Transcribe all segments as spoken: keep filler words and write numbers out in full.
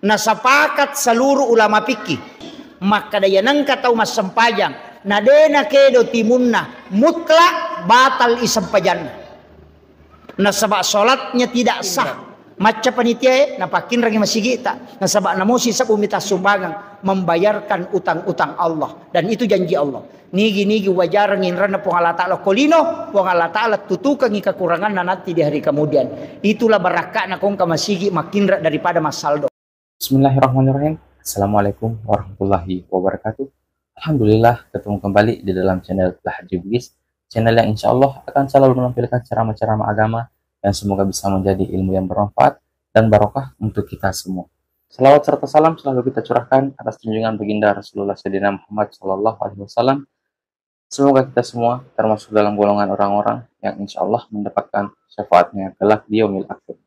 Nasapakat seluruh ulama fikih makkeda, iya nengka tau massempajang na de nakedo timunna, mutlak batal i sempajanna. Nasaba salatnya tidak sah. Macca panitiae, napakkinrangi masigi'ta. Nasaba namosi sebbu mita sumbangeng, membayarkan utang-utang Allah. Dan itu janji Allah. Nigi-nigi wajareng inranna Puang Allah Ta'ala ko lino, Puang Allah Ta'ala tutukangi kekuranganna nanti di hari kemudian. Itulah barakka'na kongka masigi makkinra daripada massaldo. Bismillahirrahmanirrahim. Assalamualaikum warahmatullahi wabarakatuh. Alhamdulillah, ketemu kembali di dalam channel Lahajji Bugis, channel yang insya Allah akan selalu menampilkan ceramah-ceramah agama yang semoga bisa menjadi ilmu yang bermanfaat dan barokah untuk kita semua. Salawat serta salam selalu kita curahkan atas junjungan baginda Rasulullah Sayyidina Muhammad sallallahu alaihi wasallam. Semoga kita semua termasuk dalam golongan orang-orang yang insya Allah mendapatkan syafaatnya kelak di yaumil akhir.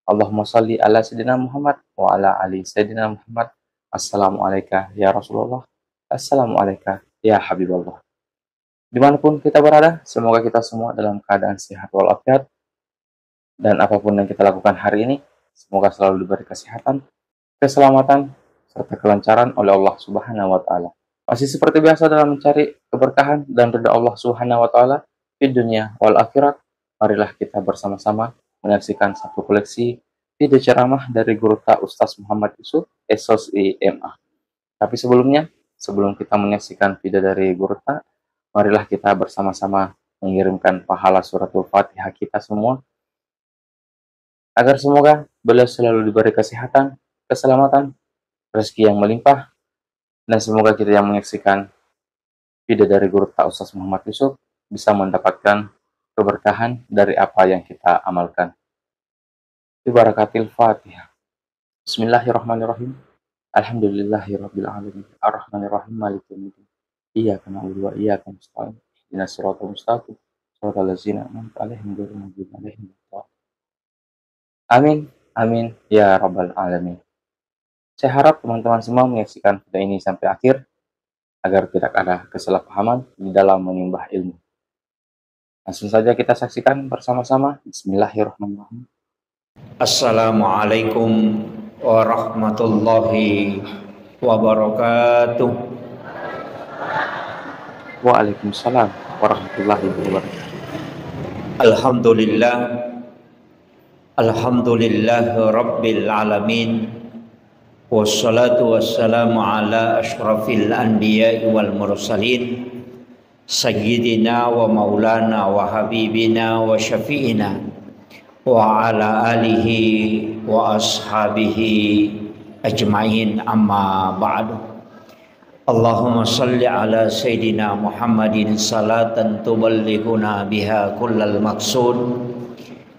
Allahumma salli ala Sayyidina Muhammad wa ala ali Sayyidina Muhammad. Assalamualaikum ya Rasulullah. Assalamualaikum ya Habibullah. Dimanapun kita berada, semoga kita semua dalam keadaan sehat walafiat. Dan apapun yang kita lakukan hari ini, semoga selalu diberi kesehatan, keselamatan, serta kelancaran oleh Allah Subhanahu wa Ta'ala. Masih seperti biasa dalam mencari keberkahan dan ridha Allah Subhanahu wa Ta'ala di dunia wal akhirat, marilah kita bersama-sama menyaksikan satu koleksi video ceramah dari Gurutta Ustaz Muhammad Yusuf, S O S I M A. Tapi sebelumnya, sebelum kita menyaksikan video dari Gurutta, marilah kita bersama-sama mengirimkan pahala suratul Fatihah kita semua, agar semoga beliau selalu diberi kesehatan, keselamatan, rezeki yang melimpah, dan semoga kita yang menyaksikan video dari Gurutta Ustaz Muhammad Yusuf bisa mendapatkan keberkahan dari apa yang kita amalkan. Bi barakatil Fatihah. Bismillahirrahmanirrahim. Alhamdulillahirabbil alamin. Arrahmanirrahim. Maliki yaumiddin. Iyyaka na'budu wa iyyaka nasta'in. Ihdinas siratal mustaqim. Siratal ladzina an'amta 'alaihim ghairil maghdubi 'alaihim waladdallin. Amin. Amin ya rabbal alamin. Saya harap teman-teman semua menyaksikan video ini sampai akhir agar tidak ada kesalahpahaman di dalam menyembah ilmu. Langsung saja kita saksikan bersama-sama. Bismillahirrahmanirrahim. Assalamualaikum warahmatullahi wabarakatuh. Waalaikumsalam warahmatullahi wabarakatuh. Alhamdulillah. Alhamdulillah Rabbil Alamin. Wassalatu wassalamu ala asyrafil anbiya'i wal mursalin. Sayyidina wa maulana wa habibina wa syafi'ina wa ala alihi wa ashabihi ajma'in, amma ba'du. Allahumma salli ala Sayyidina Muhammadin salatan tuballighuna biha kullal maqsud.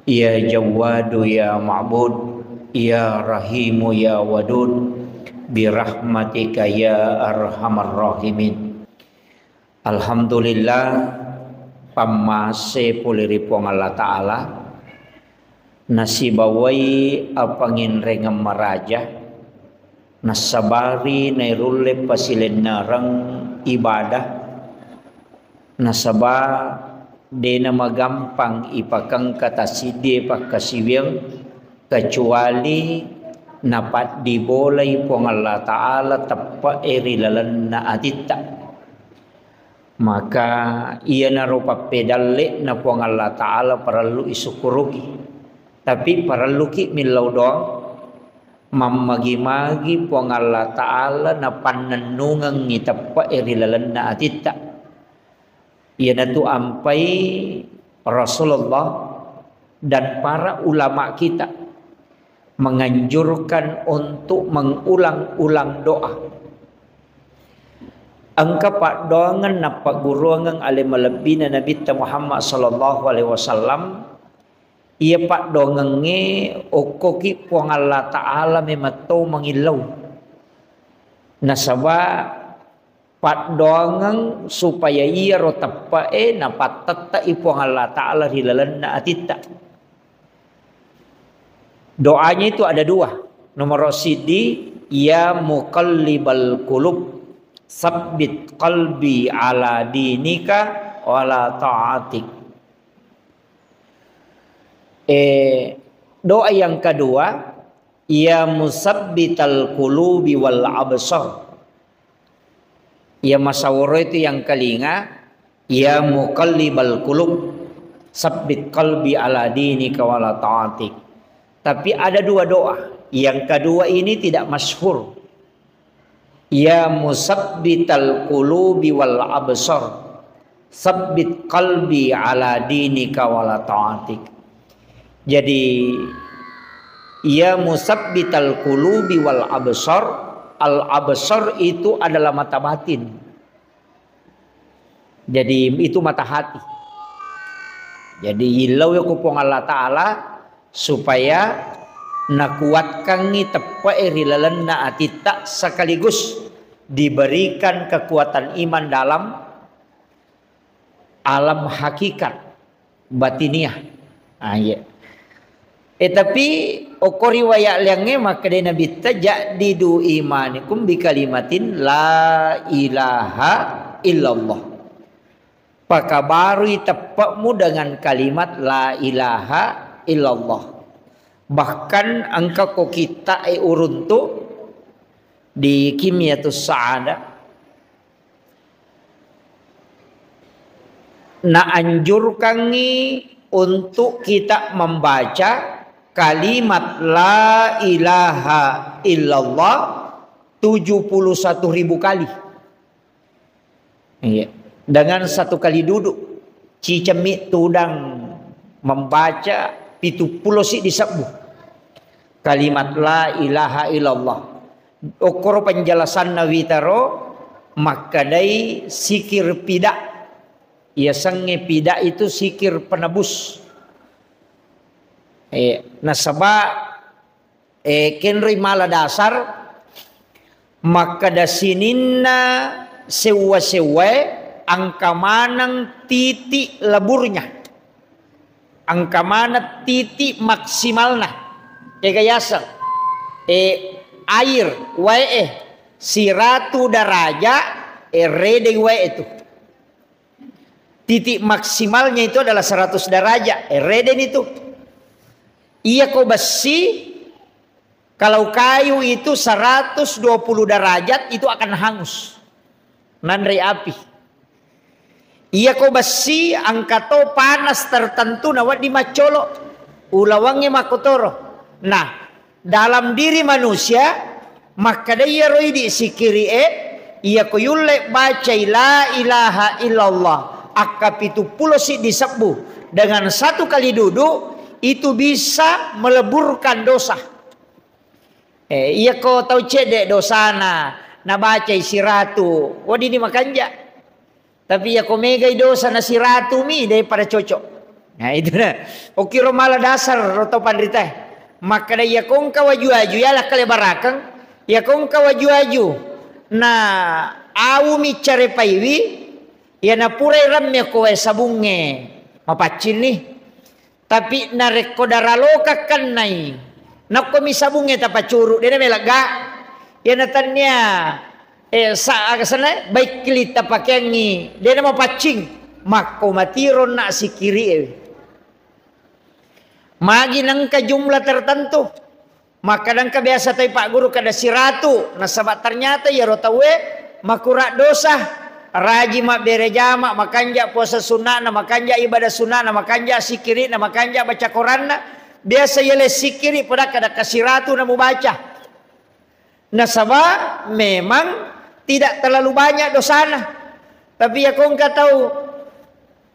Ya Jawwadu ya Ma'bud, ya Rahimu ya Wadud, birahmatika ya arhamar rahimin. Alhamdulillah, pammase pole ri Puang Allah Ta'ala, nasibawai apanginrengeng maraja, nassabari nairulle pasilennereng ibadah, nasaba dena magampang ipakengka tassiddie pakkasiwiang, kecuali napaddibolai Puang Allah Ta'ala teppe'e ri lalenna atitta. Maka iyanaro pappedalle'na Puang Allah Ta'ala parellu isukkuruki. Tapi parelluki millau doang, mammagi-magi Puang Allah Ta'ala napannennungengngi teppe'e ri lalenna atitta. Iyanatu ampai Rasulullah dan para ulama kita menganjurkan untuk mengulang-ulang doa. Engka paddoangeng nappagguruangeng ale malebbina Nabitta Muhammad sallallahu alaihi wasallam, iya paddoangengnge okkoki Puang Allah Ta'ala memetto mangillau. Nasaba paddoangeng supaya iyaro teppe'e napattette'i Puang Allah Ta'ala ri lalenna atitta. Doanya itu ada dua. Nomor siddi, ya muqallibal qulub, sabbit qalbi ala dinika wala ta'atik. Eh, doa yang kedua, Ya musabbital qulubi wal absar. Ya masaworo itu yang kalinga, ya muqallibal qulub, sabbit qalbi ala dinika wala ta'atik. Tapi ada dua doa. Yang kedua ini tidak masyhur. Ya musabbital qulubi wal absar, sabbit qalbi ala dinika wala ta'atik. Jadi, ya musabbital qulubi wal absar, al absar itu adalah mata batin. Jadi, itu mata hati. Jadi, illau ya ku Puang Allah Ta'ala supaya nakuatkangngi teppe'e ri lalenna atitta, sekaligus diberikan kekuatan iman dalam alam hakikat batiniah. Ah, iya. Eh, tapi okko riwayat liangnge makkeda Nabitta, "Jaddidu imanikum bi kalimatin la ilaha illallah." Pakabarui teppe'mu dengan kalimat la ilaha illallah. Bahkan engka ko kitta'e uruntu di Kimyatus Sa'adah, naanjurkangngi untuk kita membaca kalimat la ilaha illallah tujuh puluh satu ribu kali. Iya. Dengan satu kali duduk, cicemmi tudang membaca pitu pulo siddi sebbu kalimat la ilaha illallah. Okkoro penjelasanna witaro, makkedai sikir pida. Yasengnge pida itu sikir penebus. Eh, nasaba, eh, kenroi mala dasar, makkeda sininna sewwa-sewwae engka maneng titik leburnya. Engka maneng titik maksimalna. Ega yaseng, eh, air, wae, eh, siratu daraja, eh, redeng wae itu. Titik maksimalnya itu adalah seratus derajat. Eh, redeni tu. Iya ko bessi, kalau kayu itu seratus dua puluh derajat itu akan hangus. Nanre api. Iya ko bessi, engka to panas tertentu nawedding maccolo. Ulawangnge makkotoro. Nah, dalam diri manusia, makkeda iyaro idi sikiri'e, iya ko yulle bacai la ilaha illallah akka pitu pulo siddi sebbu dengan satu kali duduk, itu bisa meleburkan dosa. Eh, iya ko tau cedde dosana, nabacai siratu, weddinni makanja. Tapi iya ko megai dosa na siratu mi, daripada cocok. Nah, itu nah. Okiro mala dasar ro to panritae. Makkeda iya ko engka waju-waju, ya lakkale barakeng. Iya ko engka waju-waju. Nah, awu mi carepaiwi, iya napurai ramme ko wae sabungnge. Mapaccinni. Tapi narekko daraloka kennai, nakko mi sabungnge tapacuru, dena melegga. Iyana tannia, eh, sa-, aga sana, baik kili tapakeangngi, dena mapaccing, makko matiro na sikiri e. Magi nengka jumlah tertentu. Makkadangka biasa toi Pak Guru kada siratu, nasaba ternyata iyaro tauwe makura dosa. Raji mabbere jama, makanja puasa sunnana, makanja ibadah sunnana, makanja sikirina, makanja baca Quranna. Biasa yale sikiri pada kada kasiratu na mubaca. Nasaba memang tidak terlalu banyak dosana. Tapi ya kongka tau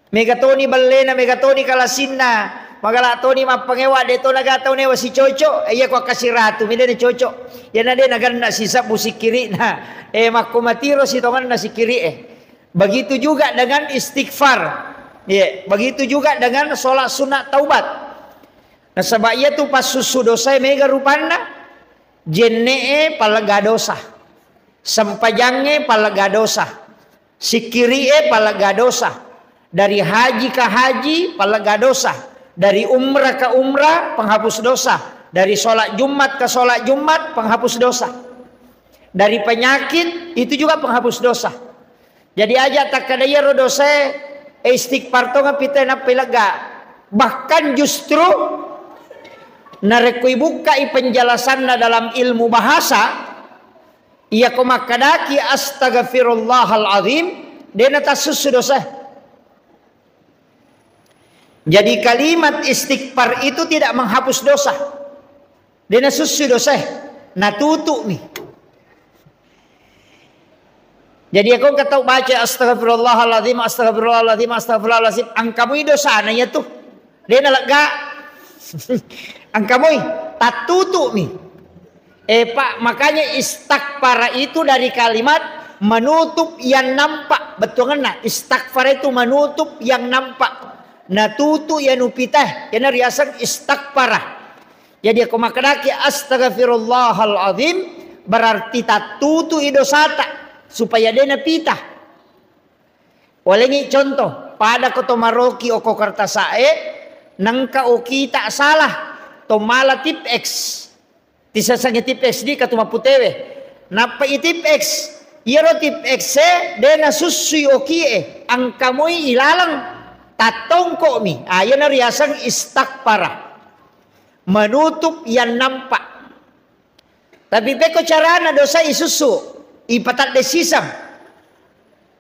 Mega toni bellena, mega toni kalasinna, magala toni mappangewa, de to naga tau newa sicoco, iya ko kasiratu mi de cocok. Yana de naganna sisebbu sikkiri'na, eh, makko matiro sitongenna sikkiri e. Begitu juga dengan istighfar. Ye, begitu juga dengan sholat sunat taubat. Nasaba iya tu passussu dosa e mega rupanna, jenne e pallega dosa, sempajangnge pallega dosa. Sikkiri'e pallega dosa. Dari haji ka haji pallega dosa. Dari umrah ka umrah penghapus dosa. Dari sholat Jumat ka sholat Jumat penghapus dosa. Dari penyakit itu juga penghapus dosa. Jadi aja takkada iyaro dosae, eh, istighfar tonga pita nappai lega. Bahkan justru Narekko ibukkai penjelasanna dalam ilmu bahasa, iya ko makkedaki astaghfirullahal azim, de' natassussu dosa. Jadi kalimat istighfar itu tidak menghapus dosa. De' nasussu dosa, natutu'mi. Jadi, iya ko engka tau baca, "Astagfirullahaladzim, astagfirullahaladzim, astagfirullahaladzim," engka mui dosana iya tu. De' nalegga. Engka mui, tattutu'mi. Eh, Pak, makanya istaghfara itu dari kalimat menutup yang nampak. Bettuangenna, istaghfara itu menutup yang nampak. Natutu iya nupitae, iyana riaseng istaghfara. Jadi, iya ko makkedaki astaghfirullahal azim, berarti tattutu'i dosata supaya de' napita. Walengngi contoh, pada ko to maroki okko kertasa'e, nengka okita salah, to mala tip X. Tisasengnge tip X di katu mapputewe. Nappa i tip X, iyaro tip X e de' nasussui okie, engka moi ilaleng, tattongko'mi. Ah, iyana riaseng istaghfara. Menutup yang nampak. Tapi pekko carana dosa isussu, ipatadde siseng.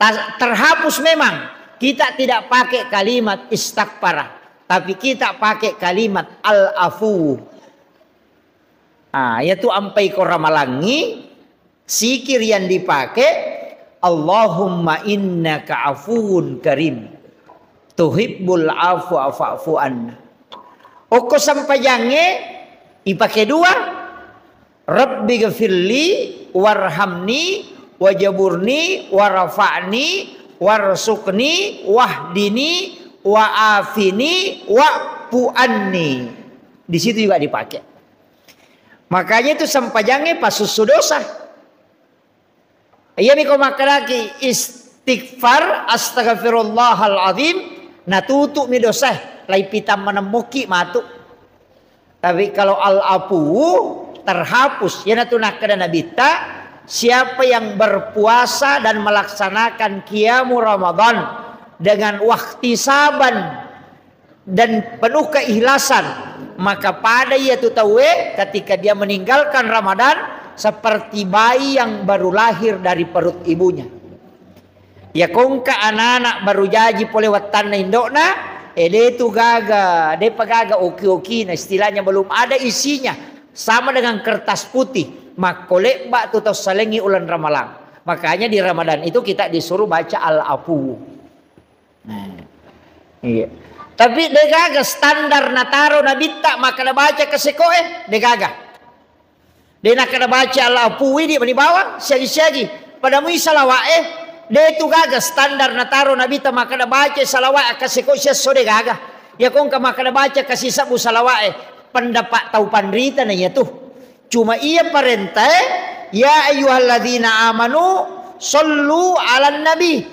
Ta-, terhapus memang. Kita tidak pakai kalimat istaghfara, tapi kita pakai kalimat al-afu. Ah, iyatu ampai ko ramalangngi, sikir yang dipakai, "Allahumma innaka afuwun karim, tuhibbul afwa fa'fu anna." Okko sempajangnge ipake dua, "Rabbighfirli warhamni wajaburni warfa'ni warsuqni wahdini wa'afini wa'fu anni." Di situ juga dipakai. Makanya itu sempajangnge pasussu dosa. Iyami ko makkedaki istighfar, astaghfirullahaladzim, natutu'mi dosa, laipitang manemmukki matu. Tapi kalau al-afuwu, terhapus. Iyanatu nakkeda Nabitta, siapa yang berpuasa dan melaksanakan qiyamu Ramadan dengan wahtisaban dan penuh keikhlasan, maka pada iyatu tauwe ketika dia meninggalkan Ramadan seperti bayi yang baru lahir dari perut ibunya. Iya ko engka anak-anak baru jaji pole wattanna indo'na, eh, de' tu gaga, de'pa gaga oki-okina, istilahnya belum ada isinya, sama dengan kertas putih, makko lebba tu tau salengngi uleng Ramalang. Makanya di Ramadan itu kita disuruh baca al-afu. Nah, iya. Tapi de' gaga standar nataro Nabitta makkeda baca kaseko e, de' gaga. De' nakkeda baca al-afu, idi' mani bawang, siagi-siagi. Pada mui salawa'e, de' tu gaga standar nataro Nabitta makkeda baca salawa'e kaseko siesso, de' gaga. Iya ko engka makkeda baca kasisebbu salawa'e, pendapat tau panrita na iyatu. Cuma iya parentae, "Ya ayyuhalladzina amanu sallu 'alan nabi."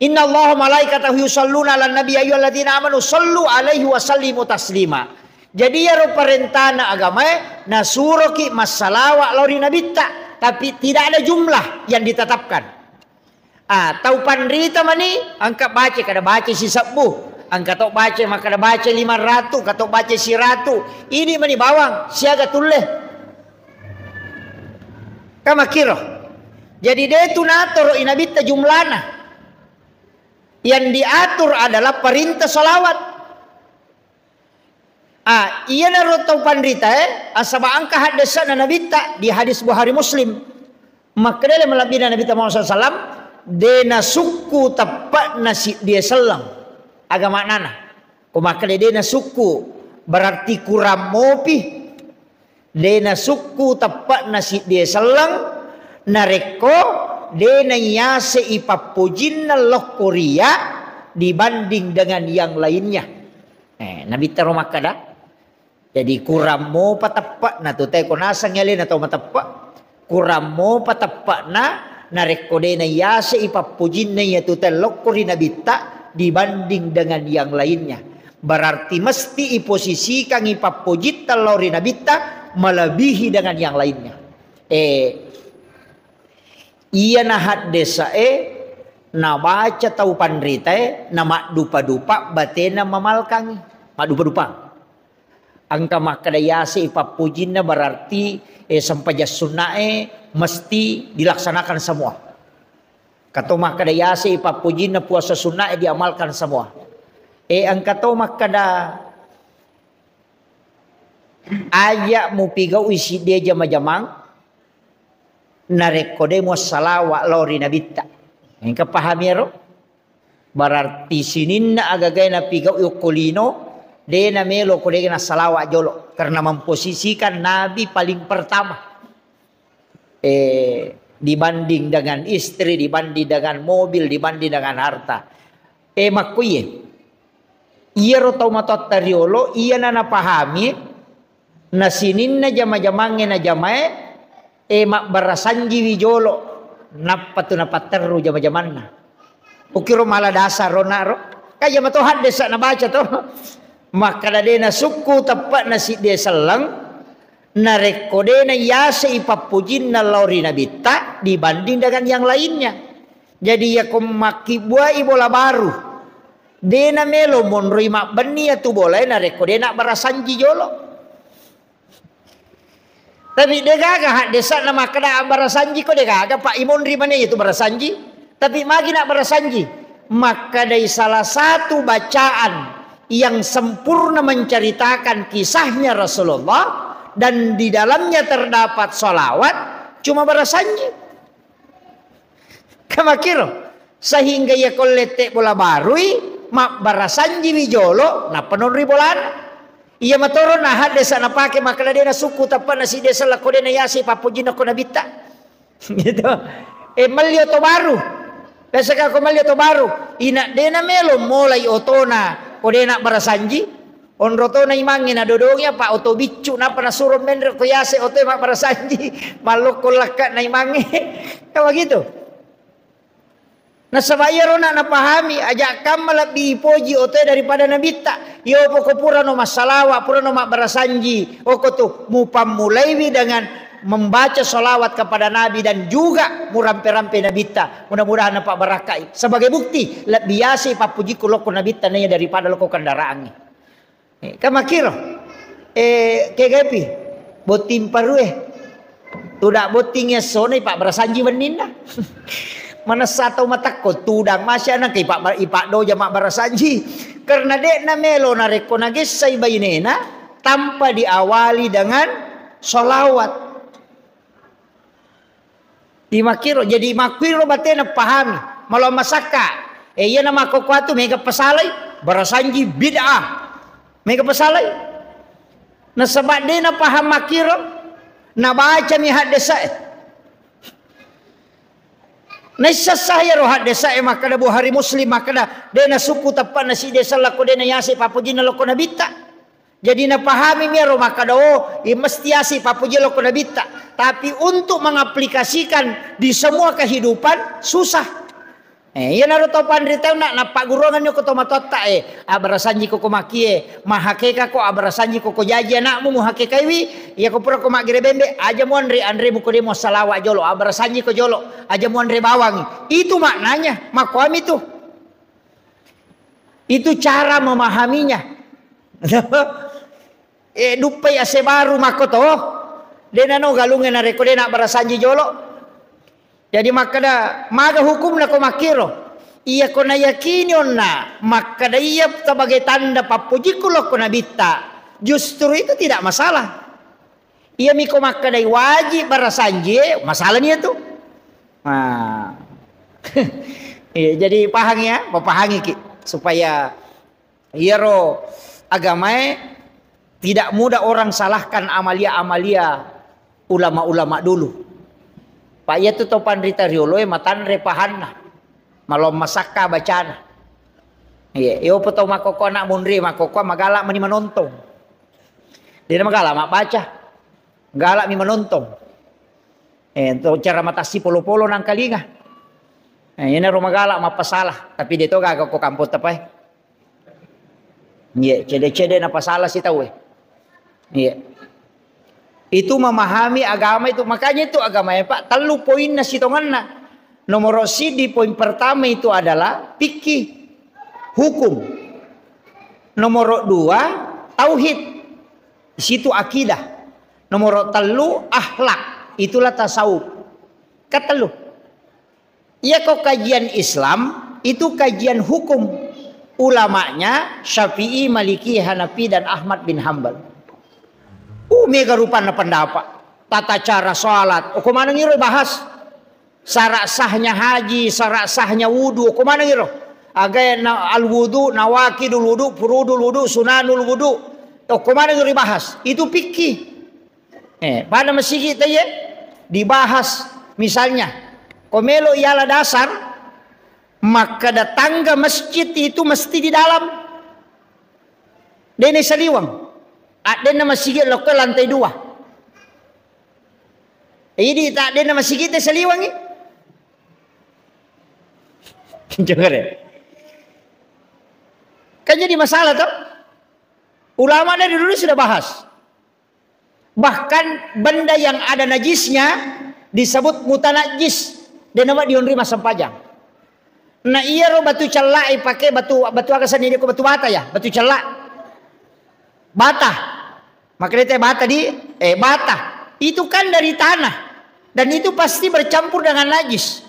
"Innallaha malaikatahu yusalluna 'alan nabi, ya ayyuhalladzina amanu sallu 'alaihi wa sallimu taslima." Jadi, iyaro parentana agamae, nasuroki massalawa lao ri Nabitta, tapi tidak ada jumlah yang ditetapkan. Ah, tau panrita mani, engka baca kada baca sisebbu, engka to baca makkada baca lima ratu, engka to baca siratu. Ini mani bawang, siaga tulle. Ka makkiro. Jadi, de' tu natoro i Nabitta jumlana. Yang diatur adalah perintah salawat. Ah, iyanaro tau panrita, eh, asaba engka haddesana Nabitta di hadis Bukhari Muslim. Makkedai malebbina Nabitta Muhammad sallallahu alaihi wasallam, de' nasukku teppe'na siddie selleng. Aga maknana? Ko makkeda de' nasukku, berarti kurang mopi. De' nasukku teppe'na siddie selleng, narekko de' naiyase i pappojinna lokko ria dibanding dengan yang lainnya. Eh, Nabitta ro makkeda. Jadi, kurang mopa teppe'na tu te ko naseng alena tau mateppe'. Kurang mopa teppe'na, narekko de' naiyase i pappojinna iyatu te lokko ri Nabitta dibanding dengan yang lainnya. Berarti mesti iposisikan i pappojitta lao ri Nabitta melebihi dengan yang lainnya. Eh, iyana haddesa'e nabaca tau panritae, namaddupa-dupa batena mamalkangi. Maddupa-dupa. Engka makkeda yase i pappujinna berarti, eh, sempajang sunnae mesti dilaksanakan semua. Kato makkeda yase i pappujinna puasa sunnae diamalkan semua. Eh, engka to makkeda aja mupigau'i sidde jama-jamang narekko de muassalawa lao ri nabitta. Engka pahami ero? Berarti sininna agagae napigau'i okko lino, de namelo ko de nassalawa jolo, karena memposisikan Nabi paling pertama. Eh, dibanding dengan istri, dibanding dengan mobil, dibanding dengan harta. Eh, makkuye. Iyaro tau matoatta riolo, iyana napahami, na sininna jama-jamangnge najamae, eh, mabbarasanjiwi jolo, nappa tu napatterru jama-jamanna. Ukiro mala dasar ro naro. Kaya mato haddesa nabaca to. Makkada de nasukku teppe'na sidde selleng, narekko de naiyasei pappujinna lao ri nabitta dibanding dengan yang lainnya. Jadi, yako makkibbuai bola baru, de namelo monroi mabbenni iyatu bolae narekko de nabbarasanji jolo. Tapi de gaga haddesa'na makkada abbarasanji ko de gaga, Pak, imonri mane iyatu barasanji. Tapi magi nabbarasanji? Makkadai salah satu bacaan yang sempurna menceritakan kisahnya Rasulullah dan di dalamnya terdapat salawat, cuma barasanji. Kamakiro, sehingga iya ko lette bola barui, mabbarasanjiwi jolo, nappa nonri bolana. Iya matoro na haddesa napake makkada de nasukku teppe'na sidde selleng ko de nayasei pappojinna ko nabitta. Gitu. Eh, melli oto baru. Biasa ka ko melli oto baru, ina de namelo molai otona ko de nabbarasanji. Onro tona imangnge nadodongi apa oto biccu, nappa nasuro menre ko yase otoe mabbarasanji. Mallokko lakka na imangnge. Kan begitu. Nasaba iyaro na napahami, aja kamma lebbi ipoji otoe daripada nabitta. Iyo poko purano massalawa, purano mabbarasanji, oko tu mupammulaiwi dengan membaca salawat kepada Nabi dan juga murampe-rampe nabitta. Mudah-mudahan napabarakai. Sebagai bukti, lebbi yasei pappujikku lokko nabitta naiya daripada lokko kendaraangnge. Eh, kan makkiro. Eh, kegapi? Botting parue. Tudak botting essona ipabbarasanji wenninna. Manessa tau matakko, tudang masya nangka ipa-, ipaddoja mabbarasanji. Karena de'na melo narekko nagessai bainena tanpa diawali dengan salawat. Imakkiro, jadi makkiro batena pahami. Malo masakka. Eh, iyana makkokkoe tu mega pasalai, barasanji bid'ah. Mega pasalai. Nasaba de napaham makkiro, nabacami haddesae. Naissessa iyaro haddesae makkada Bukhari Muslim makkada de nasukku teppe'na sidde selleng ko de nayasei pappojinna lokko nabitta. Jadi napahami mi iyaro makkada, oh, iya mesti yasei pappuji lokko nabitta. Tapi untuk mengaplikasikan di semua kehidupan susah. Eh, iyanaro to panritauna nappagguruangenni ko to matoatta, eh, abbarasanji ko ko makie, mahakeka ko abbarasanji ko ko jaji anakmu muhakekaiwi, iya ko pura ko maggere bembe, aja muanre anremu ko de muassalawa jolo, abbarasanji ko jolo, aja muanre bawang. Itu maknanya, makkuami tu. Itu cara memahaminya. Eh, duppai ase baru makko to. De nano galungnge narekko de nabbarasanji jolo. Jadi makkada, maga hukumna ko makkiro? Iya ko nayakini onna makkada iya sebagai tanda pappojikku lokko nabitta, justru itu tidak masalah. Iyami ko makkadai wajib barasanji, eh, masalani iyatu. Nah. Iya, jadi pahangi ya, papahangiki supaya iyaro agamae tidak mudah orang salahkan amalia-amalia ulama-ulama dulu. Pak, iyatu to panrita rioloe matanre pahanna, malomma sakka bacana. Iya, iyo po tau makkokko anak munri makkokko magala mani manontong. Dena magala mabbaca. Galami manontong. Eh, to cara matassi polo-polo nangkalinga. Eh, iyanaro magala mappasala, tapi de to gaga ko kampong tapae. Iya, cede-cede napasala si tau e. Iya. Itu memahami agama itu, makanya itu agama ya Pak, tellu poinna sitonganna. Nomor sidi poin pertama itu adalah fikih, hukum. Nomor dua, tauhid. Di situ akidah. Nomor tellu, akhlak. Itulah tasawuf. Ketellu. Iya ko kajian Islam, itu kajian hukum. Ulamanya Syafi'i, Maliki, Hanafi, dan Ahmad bin Hambal. Uh, mega rupanna pendapat. Tata cara salat. Oh, ko maneng iro bahas. Syarat sahnya haji, syarat sahnya wudu, ko maneng iro? Aga na al-wudu, nawaqidul wudu, furudul wudu, sunanul wudu. Oh, ko maneng iro dibahas? Itu fikih. Eh, pada masigi teye dibahas. Misalnya, ko melo iala dasar, makkeda tangga masjid itu mesti di dalam. Dene saliweng. Addenna masigi lokko lantai dua. Idi tak dena masigi te saliwangi. Jogare. Kan jadi masalah toh. Ulama dari dulu sudah bahas. Bahkan benda yang ada najisnya disebut mutanajis. Dena wa dionri massempajang. Nah, iyaro batu cella ipake batu, batu aga seni ko batu bata ya, batu cella. Bata. Makanya teh bata di, eh, bata. Itu kan dari tanah. Dan itu pasti bercampur dengan najis.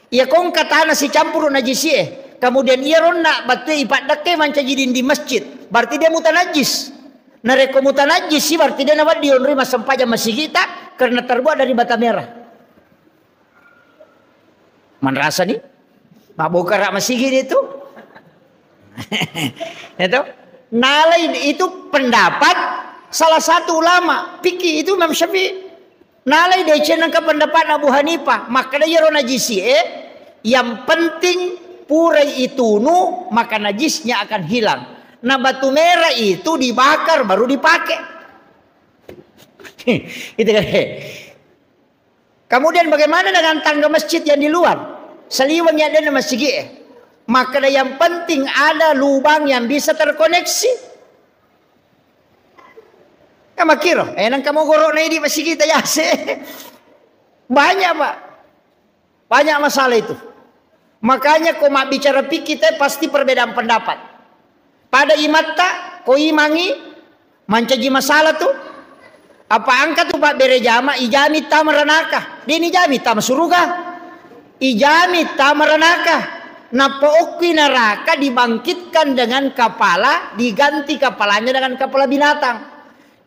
Iya kongka tanah sicampur najis eh. Kemudian iya ronna batu ipaddekke mancaji dinding masjid. Berarti dia mutanajis. Narekko mutanajis sih berarti dia nawa dionri massempajang masigita karena terbuat dari bata merah. Manrasa ni? Mabbokara masigi ni tu. Itu nalai itu pendapat salah satu ulama fikih itu Imam Syafi'i. Nalai deceng nengka pendapat Abu Hanifah. Makkeda iyaro najisi eh, yang penting purai itunu maka najisnya akan hilang. Nah batu merah itu dibakar baru dipakai. Itu kan. Kemudian bagaimana dengan tangga masjid yang di luar? Saliweng ya dena masigi eh. Maka yang penting ada lubang yang bisa terkoneksi. Ya makiro, eh nang kamu gorok na idi masigi tajase. Banyak, Pak. Banyak masalah itu. Makanya ko mabbicara fikih te pasti perbedaan pendapat. Pada imatta ko imangi mancaji masalah tu. Apa angka tu pabbere jama ijami tama ranaka. Deni jami tama suruga. Ijami tama ranaka. Nappa okki neraka dibangkitkan dengan kepala, diganti kepalanya dengan kepala binatang.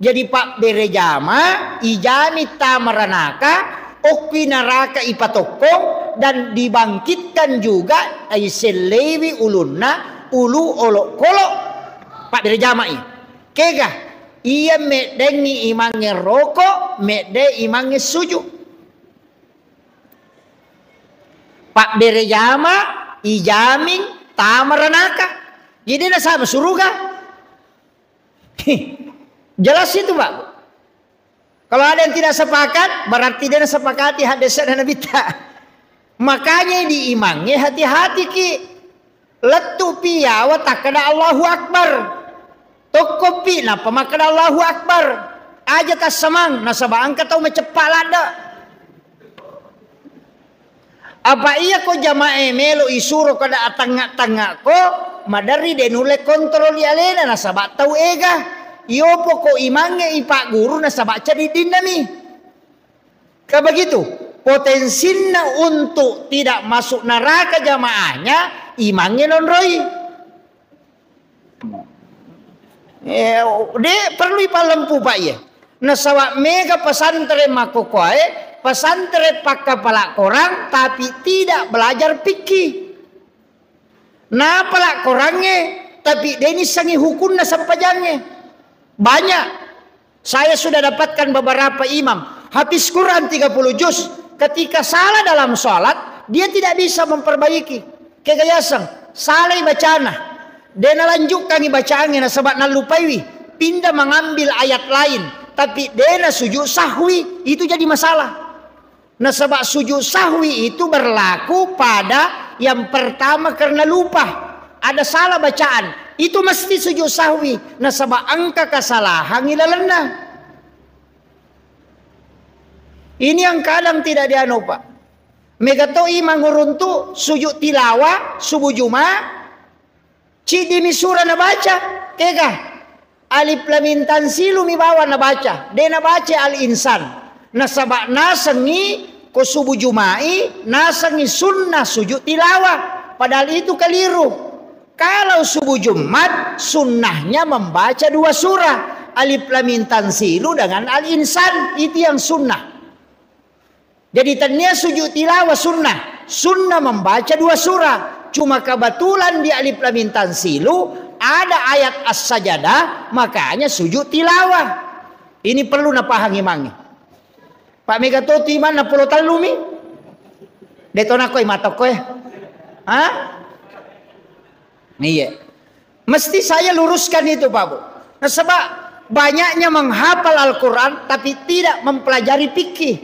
Jadi pabbere jama, ijami tama ranaka, okki naraka ipatokkong, dan dibangkitkan juga, iselleiwi ulunna, ulu olokkolok. Pabbere jamai. Kega, iya meddengngi imangnge roko, medde imangnge suju. Pabbere jama, ijaming, tama ranaka. Jadi nasaba suruga. Jelas itu, Pak. Kalau ada yang tidak sepakat, berarti dia sepakati hadis dan Nabi ta. Makanya di imangnge hati-hati ki. Lettu pi yawa takkeda Allahu Akbar. Tokko pi nappa makkeda Allahu Akbar. Aja tassamang, nasaba engka tau maceppa ladde. Apa iya ko jamae melo isuro kada atangnga-tangnga ko, maderri de nulle kontrol i alena nasaba tau ega. Iyopo ko imangnge ipagguru nasaba cadiddinna mi. Ka begitu, potensinna untuk tidak masuk neraka jamaahnya imangnge nonroi. Eh, de perlu ipallempu, Pak, iye. Nasaba mega pesantren makkokkoe, pesantren pakkapala korang, tapi tidak belajar fikih. Napala korangnge, tapi denissengi hukunna sempajangnge. Banyak. Saya sudah dapatkan beberapa imam, hafiz Quran tiga puluh juz, ketika salah dalam sholat, dia tidak bisa memperbaiki. Kegayaseng, salai bacana. De nalanjukkangi bacaangnge nasaba nallupaiwi. Pindah mengambil ayat lain, tapi de nasujud sahwi, itu jadi masalah. Nasaba sujud sahwi itu berlaku pada yang pertama karena lupa. Ada salah bacaan. Itu mesti sujud sahwi. Nasaba engka kesalahan ilalenna. Ini yang kadang tidak dianu, Pak. Mega to imang uruntu sujud tilawah subuh Jumat, ciddimi surah nabaca, kega. Alif Lam Mim Tanzilu mi bawang nabaca, de nabaca Al-Insan. Nasaba nasengngi ko subuh Juma'i, nasengngi sunnah sujud tilawah. Padahal itu keliru. Kalau subuh Jumat, sunnahnya membaca dua surah, Alif Lam Mim Tanzilu dengan Al-Insan. Itu yang sunnah. Jadi, tania sujud tilawah sunnah. Sunnah membaca dua surah. Cuma kebetulan di Alif Lam Mim Tanzilu ada ayat As-Sajadah, makanya sujud tilawah. Ini perlu napahang imangnge. Pak, mega to tu imanna pulo tellu mi? De to nakoi matokko e. Hah? Iya. Mesti saya luruskan itu, Pak Bu. Nasaba banyaknya menghafal Al-Quran tapi tidak mempelajari fikih.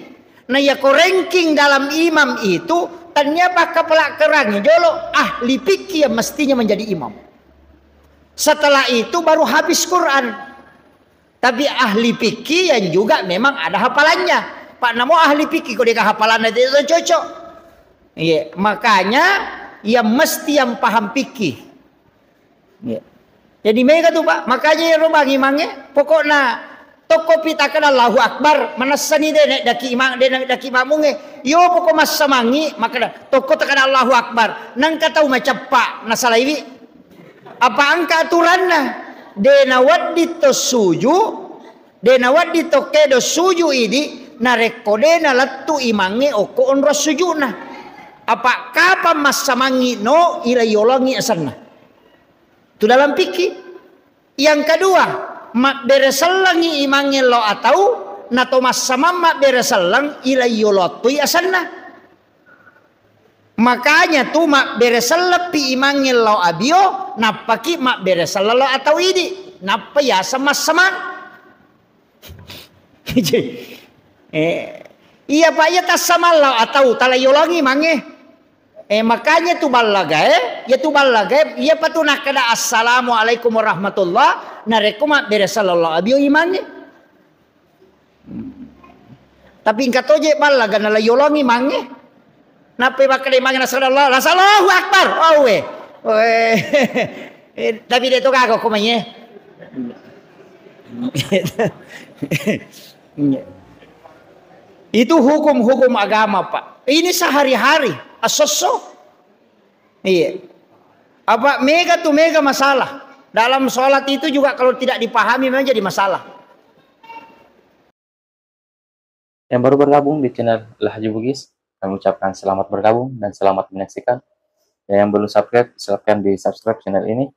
Nah, ya ko ranking dalam imam itu, tania pakkapala kerangi jolo ahli fikih yang mestinya menjadi imam. Setelah itu baru habis Quran. Tapi ahli fikih yang juga memang ada hafalannya. Pak, namo ahli fikih kok dia hafalannya tidak cocok. Iya, makanya yang mesti yang paham fikih. Iya. Jadi mega tu, Pak. Makanya ya robangi mange, pokokna tokko pi takkeda Allahu Akbar, manessani de naik daki imang, de naik daki makmungnge. Yo pokok massamangi, makkeda tokko takkeda Allahu Akbar. Nangka tau maceppa, nasalaiwi. Apa engka aturanna? De nawedding to suju, de nawedding to kedo suju idi, narekko de nalettu imangnge okko onrong sujuna. Apa kapang massamangi no, ila yolongi asenna. Tu dalam fikih. Yang kedua, mabbere sellengi imangnge lao atau, nato massamang mabbere selleng, ila yolottui asenna. Makanya tu mabbere selleppi imangnge lao abio, nappaki mabbere selleng lao atau idi, nappa yaseng massamang. Eh, iya, Pak, iya tassamang lao atau tala yolongi mange. Eh, makanya tu ballagae, ya tu ballagae, iya patu nakkeda assalamualaikum warahmatullah, narekko mabbere selleng lao abio imangnge. Tapi engka toje ballaga nala yolongi mange. Nappai makkeda mange nasara Allah, nasara Allahu Akbar. Oh, we. We. Eh, tapi de to gaga ko mai, eh. Itu hukum-hukum agama, Pak. Ini sehari-hari, asosso. Iya. Apa mega tu mega masalah. Dalam sholat itu juga kalau tidak dipahami memang jadi masalah. Yang baru bergabung di channel Lahji Bugis, kami ucapkan selamat bergabung dan selamat menyaksikan. Dan yang belum subscribe, silahkan di subscribe channel ini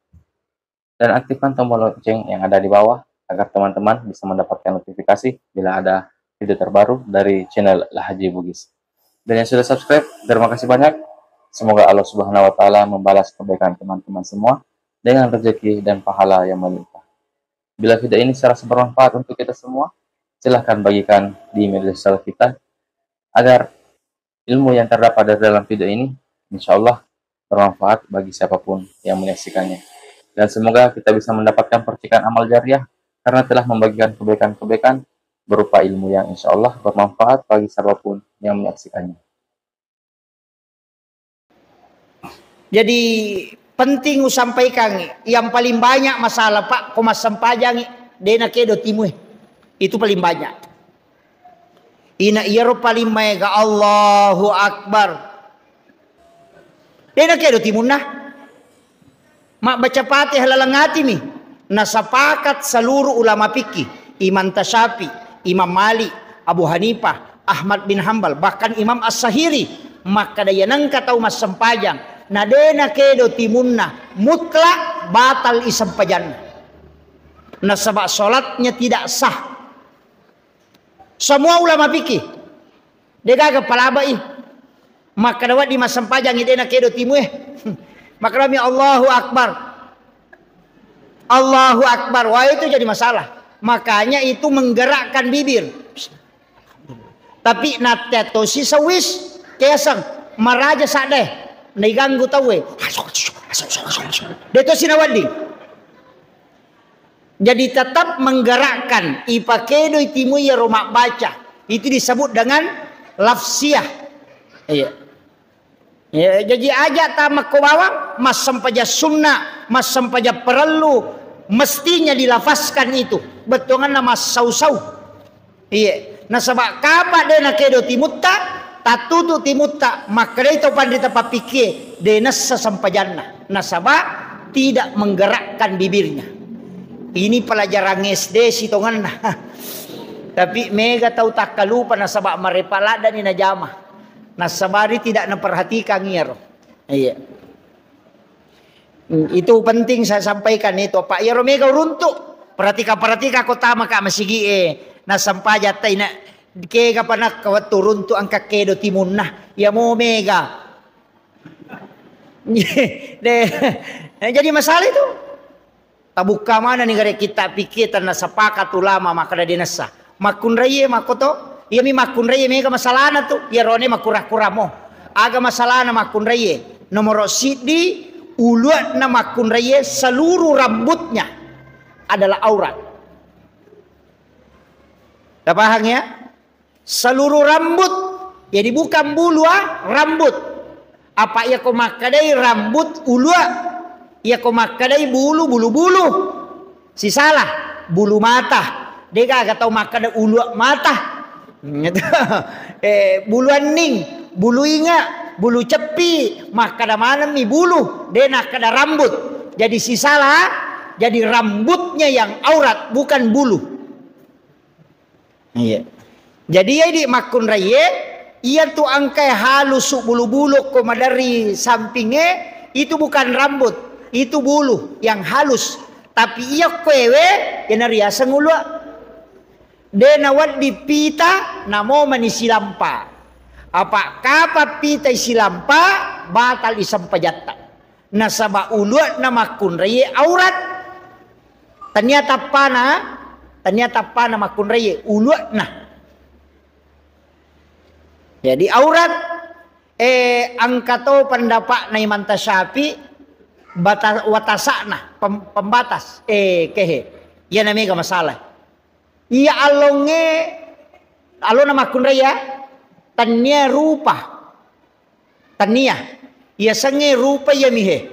dan aktifkan tombol lonceng yang ada di bawah agar teman-teman bisa mendapatkan notifikasi bila ada video terbaru dari channel Lahji Bugis. Dan yang sudah subscribe, terima kasih banyak. Semoga Allah Subhanahu wa Ta'ala membalas kebaikan teman-teman semua dengan rezeki dan pahala yang melimpah. Bila video ini serasa bermanfaat untuk kita semua, silahkan bagikan di media sosial kita agar ilmu yang terdapat dari dalam video ini, insya Allah, bermanfaat bagi siapapun yang menyaksikannya. Dan semoga kita bisa mendapatkan percikan amal jariah karena telah membagikan kebaikan-kebaikan berupa ilmu yang insya Allah bermanfaat bagi siapapun yang menyaksikannya. Jadi, penting usampaikan, yang paling banyak masalah, Pak, ko massempajangi, de nakedo timue. Itu paling banyak. Ina iyaro paling maega Allahu Akbar. De nakedo timunna. Mabbaca Fatihah laleng atimi. Nasapakat seluruh ulama fikih, Imam Tasyafi, Imam Malik, Abu Hanifah, Ahmad bin Hambal, bahkan Imam As-Sahiri, makkeda iya nengka tau massempajang na de nakedo timunna, mutlak batal isempajanna. Nasaba salatnya tidak sah. Semua ulama fikih. Degaga palabai. Makkeda wedding massempajangi de nakedo timue. Makkedami Allahu Akbar. Allahu Akbar. Wah, itu jadi masalah. Makanya itu menggerakkan bibir. Tapi natte tosi sewis kesang maraja sadde. Naiganggu tauwe. De tosi nawedding. Jadi tetap menggerakkan, ipakedoi timu iyaro mabbaca. Itu disebut dengan lafsiyah. Iya. Ya, jadi aja ta makko bawang, massempajang sunnah, massempajang parellu, Mestinya dilafazkan itu. Bettuanganna massau-sau. Iya. Nasaba kapa de nakedo timutta, tattutu timutta, makkedai to panrita pappikkie, de nessa sempajanna. Nasaba tidak menggerakkan bibirnya. Ini pelajaran S D sitongenna. Tapi mega tau takkalupa nasaba marepa laddani najama. Nasabari tidak naperhatikan iyaro. Iya. Hmm, itu penting saya sampaikan itu, Pak. Iyaro mega uruntu. Perhatikan, perhatikan ko tama ka masigi e. Nasempaja taina kega panakka wettu uruntu angka kedo timunna. Iya mo mega. Deh, jadi masalah itu. Tabukka manenni gare kitta pikkie tenna sepakat ulama makkeda de nessa. Makkunraie makkoto, iyami makkunraie mega masalahna tu, iyarone makkura-kura mo. Aga masalahna makkunraie? Nomoro siddi, ulu'na makkunraie seluruh rambutnya adalah aurat. Udah paham ya? Seluruh rambut. Jadi bukan bulu, ah, rambut. Apa iya ko makkedai rambut ulu, ah? Iya ko makkedai bulu, bulu-bulu. Sisala, bulu mata. Degaga tau makkeda ulu mata. Gitu. Eh, bulu anning, bulu inga, bulu ceppi, makkeda manemmi bulu, de nakkeda rambut. Jadi sisala, jadi rambutnya yang aurat, bukan bulu. Iya. Jadi, iya di makkunraie, iya tu angkai halusu bulu-bulu ko maderri sampinge, itu bukan rambut, itu bulu yang halus. Tapi iya ko ewe, iya nariaseng ulu. De nawedding pita, namo mani silampa. Apa kapa pita silampa, batal isempajatta. Nasaba ulu'na makkunraie aurat. Tania tappana, tania tappana makkunraie ulu'na. Jadi aurat, eh, engka to pendapatna Imam Tasyafi, bata-, watasakna, pem-, pembatas, eh, kehe. Iyana mega masalah. Iya allongnge, allona makkunrai ya, tennia rupa. Tennia. Iya sengnge rupa iya mihe.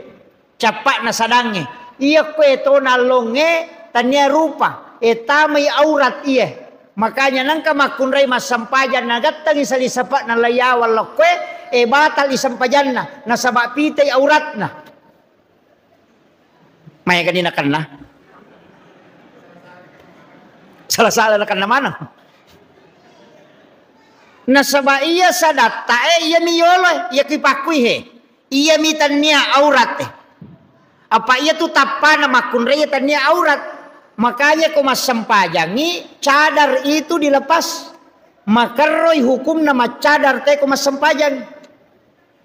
Cappa'na sadangnge. Iya kue to nallongnge tennia rupa. E tamai aurat iye. Makanya nengka makkunrai massempajang nagattengi sali sapa'na laiyawang lokkoe, e batal isempajanna. Nasaba pitai auratna. Maega ni nakenna. Sala-sala nakenna maneng. Nasaba iya sadatta e, iya mi yolo e, iya ki pakkui he. Iya mi tennia aurat e. Apa iya tu tappana makkunrai iya tennia aurat. Makanya ko massempajangi, cadar itu dilepas. Makerroi hukumna maccadar te ko massempajangi.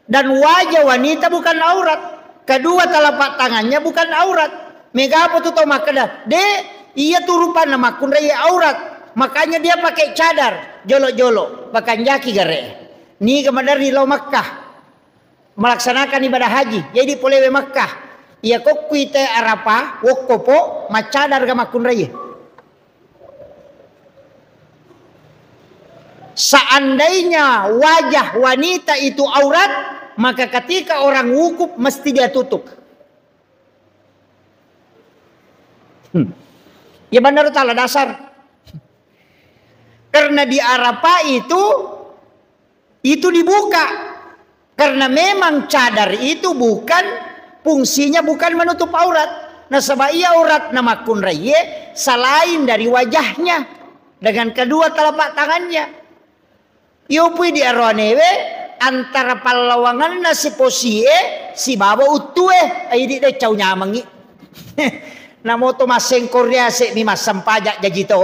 Dan wajah wanita bukan aurat. Kedua telapak tangannya bukan aurat. Megapo tu tau makkeda, "De, iya tu rupanna makkunrai aurat. Makanya dia pakai cadar, jolo-jolo, pakanjaki gare." Niga maderri lao Makkah. Melaksanakan ibadah haji. Jadi polewe Makkah. Iya kokkui te Arafah, wokkopo, maccadar ga makkunrai. Seandainya wajah wanita itu aurat, maka ketika orang wukuf mesti dia tutup. Hmm. Ya benar tala dasar. Karena di Arafah itu, itu dibuka. Karena memang cadar itu bukan, fungsinya bukan menutup aurat. Nasaba iya auratna makkunraie selain dari wajahnya dengan kedua telapak tangannya. Iyopui di aroanewe antara pallawangenna siposie sibawa uttue, aidi de cau nyamengi. Namo to massengko riase mi massempajak jaji to.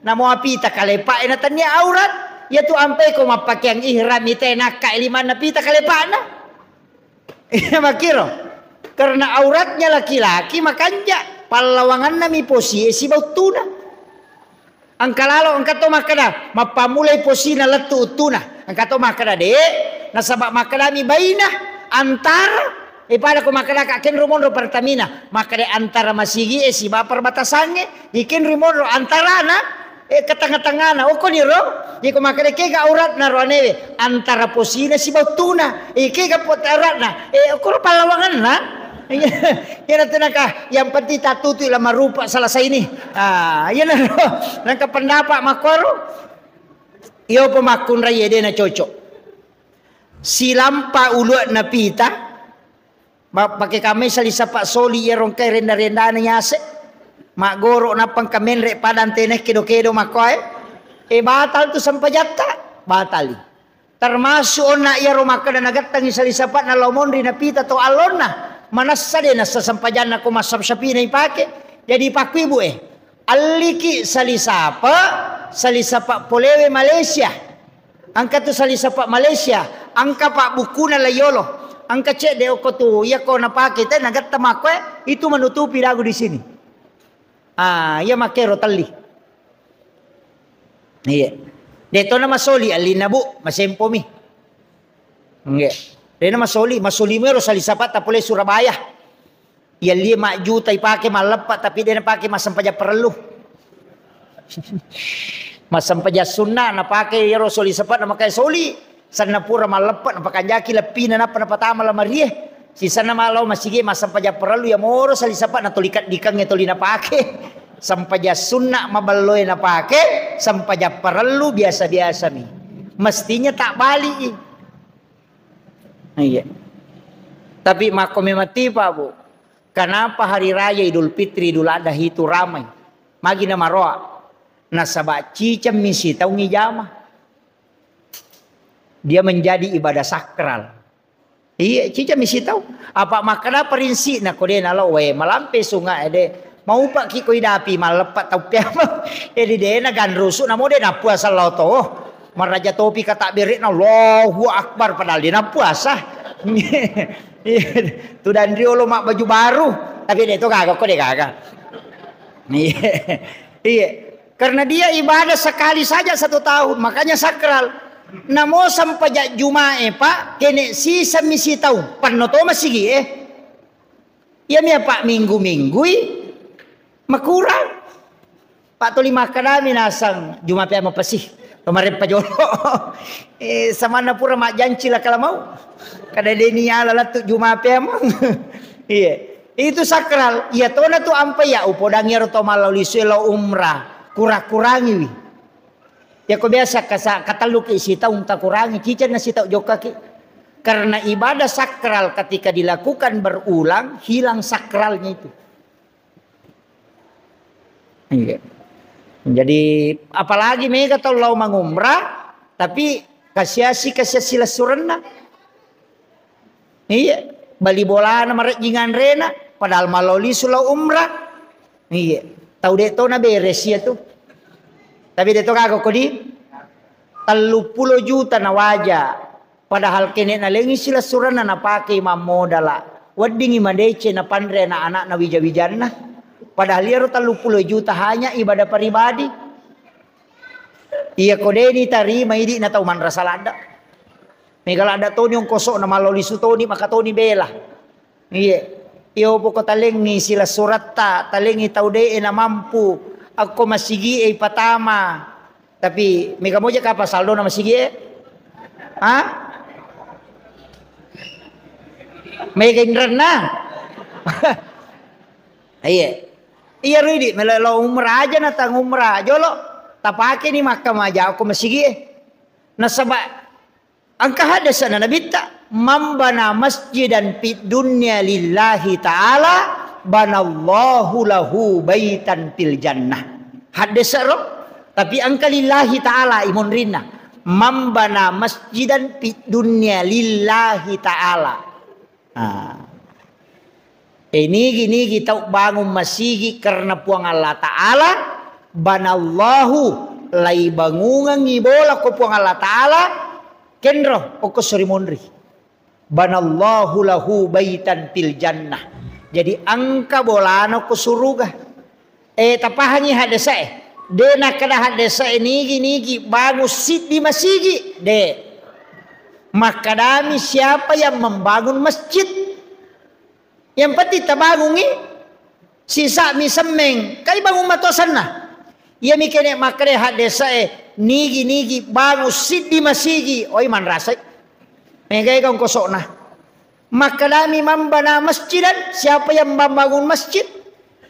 Namo apita kalepa e na tennia aurat, iya tu ampe ko mappakeang ihram ite nakka e limanna pita kalepana. Iya makkiro. Karena auratnya laki-laki makanja, pallawanganna mi posie siba uttuna. Engka lalo, engka to makkeda, mappammulai posina lettu uttuna. Engka to makkeda, de, nasaba makkedami baina, antara, e pada ko makkeda ka kenro monro Pertamina, makkeda antara masigi e siba perbatasangnge, ikenro monro antarana, e ke tengah-tengahna, okko niro, iko makkeda kega auratna roanewe, antara posina siba uttuna, e kega pot auratna, e okko pallawanganna. Iya, iya, nanti naka, yang penting tatutu lama rupa selesai ini. Ah, iya, nah, nangka pendapat makkoro. Iyo pemakkunrai ede na cocok. Silampa ulu'na pita, ma-, pake kamai salisapa soli iya rongkai renda-rendana yase. Maggoro nappa engka menre padang tene kedo-kedo makkoe. E, batal tu sempajatta, batali. Termasuk onna iyaro makkeda nagettangi salisapa'na lao monri napita to allonna, manassa de nassa sempajanna ko massap-sapina ipake. Jadi pakkuibu e, alliki salisapa, salisapa polewe Malaysia. Engka tu salisapa Malaysia, engka pabbukkuna laiyolo, engka cedde okko tu, iya ko napake te nagetta makkoe, itu menutupi dagu di sini. Ah, iya makkero telli. Iya. De tona masoli allinna, Bu, masempomi. Nggih. Dena masoli, masoli mero salisapa tapole Surabaya. Iya, lie majjuta ipake malleppa, tapi dena pake massempajang parellu. Massempajang sunna napake iyaro soli sepa namakai soli. Sanna pura malleppa napakanjaki leppina nappa napatama lamarie. Sisanna ma lao masigi massempajang parellu ya moro sali sepa natoli keddikengnge toli napake. Sempajang sunna maballoe napake, sempajang parellu biasa-biasa mi. Mestinya tak bali. Iya. Tapi makko memang tipa, Bu. Kenapa hari raya Idul Fitri, Idul Adha itu ramai? Magi namaroa? Nasaba ciceng mi sitaung ijama. Dia menjadi ibadah sakral. Iya, ciceng mi sitaung. Apa makkeda prinsipna ko de nalo, we, malampe sunga ede. Maupaki ko idapi malleppa tau peameng. Edi de na ganrusu namo de napuasa lao to. Maraja topi kata berekna Allahu Akbar padahal de napuasa. Iya, tudang riolo mak baju baru, tapi de to gaga ko de gaga. Iya. Iya. Karena dia ibadah sekali saja satu tahun, makanya sakral. Namo sempajang Jumae, Pak, kene siseng mi sitaung, penno to masigi e. Iya mi apa minggu-minggui makurang. Pak tuli makkedami nasang Juma peameng pasi. Kemarin pajolo. Eh, samanna pura majjanci la kala mau. Kada deni ala lattu Juma peameng. Iya. Itu sakral. Iya tona tu ampai ya upodangi ero to mallau lisu lao umrah. Kurang-kurangiwi. Yako biasa kasa-, katelluki sitaung takurangi, ciceng na sitaung jokkaki. Karena ibadah sakral ketika dilakukan berulang, hilang sakralnya itu. Iya. Jadi, apalagi mega tau lao mangumrah, tapi kasiasi, kasiasi lessurenna. Iya, bali bolana marejjing anrena, padahal malao lisu lao umrah. Iya, tau de to na beres iya tu. Tapi de to gaga kodi, telluppulo juta na waja. Padahal kene nalengi silessurenna napake mammodala. Weddingi madeceng napanre anak-anakna wija-wijanna. Padahal iyaro telluppulo juta hanya ibadah pribadi. Iya ko deni tarima idi na tau manrasa ladda. Mega ladda toni ongkosokna, malao lisu toni, maka toni bela. Iya. Iyo poko talengi silessuretta, talengi tau de na mampu. Akko masigi e ipatama. Tapi mega moja kapa saldona masigi e? Ha? Mega inrenna? Iya. Iya ridi, melo lao umrah aja na tang umrah. Jolo, tapake ni Makkah maja ko masigi e. Nasaba engka haddese'na Nabitta, "Man bana masjidan fid dunya lillahi ta'ala, banallahu lahu baitan fil jannah." Haddese ro, tapi engka lillahi ta'ala imonrinna. "Man bana masjidan fid dunya lillahi ta'ala." Ah. Eh, nigi-nigi tau bangun masigi karena Puang Allah Ta'ala, banallahu, laibangungengngi bola ko Puang Allah Ta'ala, kenro, okko sori monri. Banallahu lahu baitan fil jannah. Jadi engka bolana ko suruga. Eh, tapahangi haddese'e. De nakkeda haddese'e nigi-nigi bangun siddi masigi. De. Makkedami siapa yang membangun masjid. Yang penting tabangungi sisa'mi semmeng. Kai bangun matosanna. Iyami kene makkeda haddese'e nigi-nigi bangun siddi masigi. Oi manrasai. Megai kau kosokna. Makkedami, "Man bana masjidan," siapa yang membangun masjid?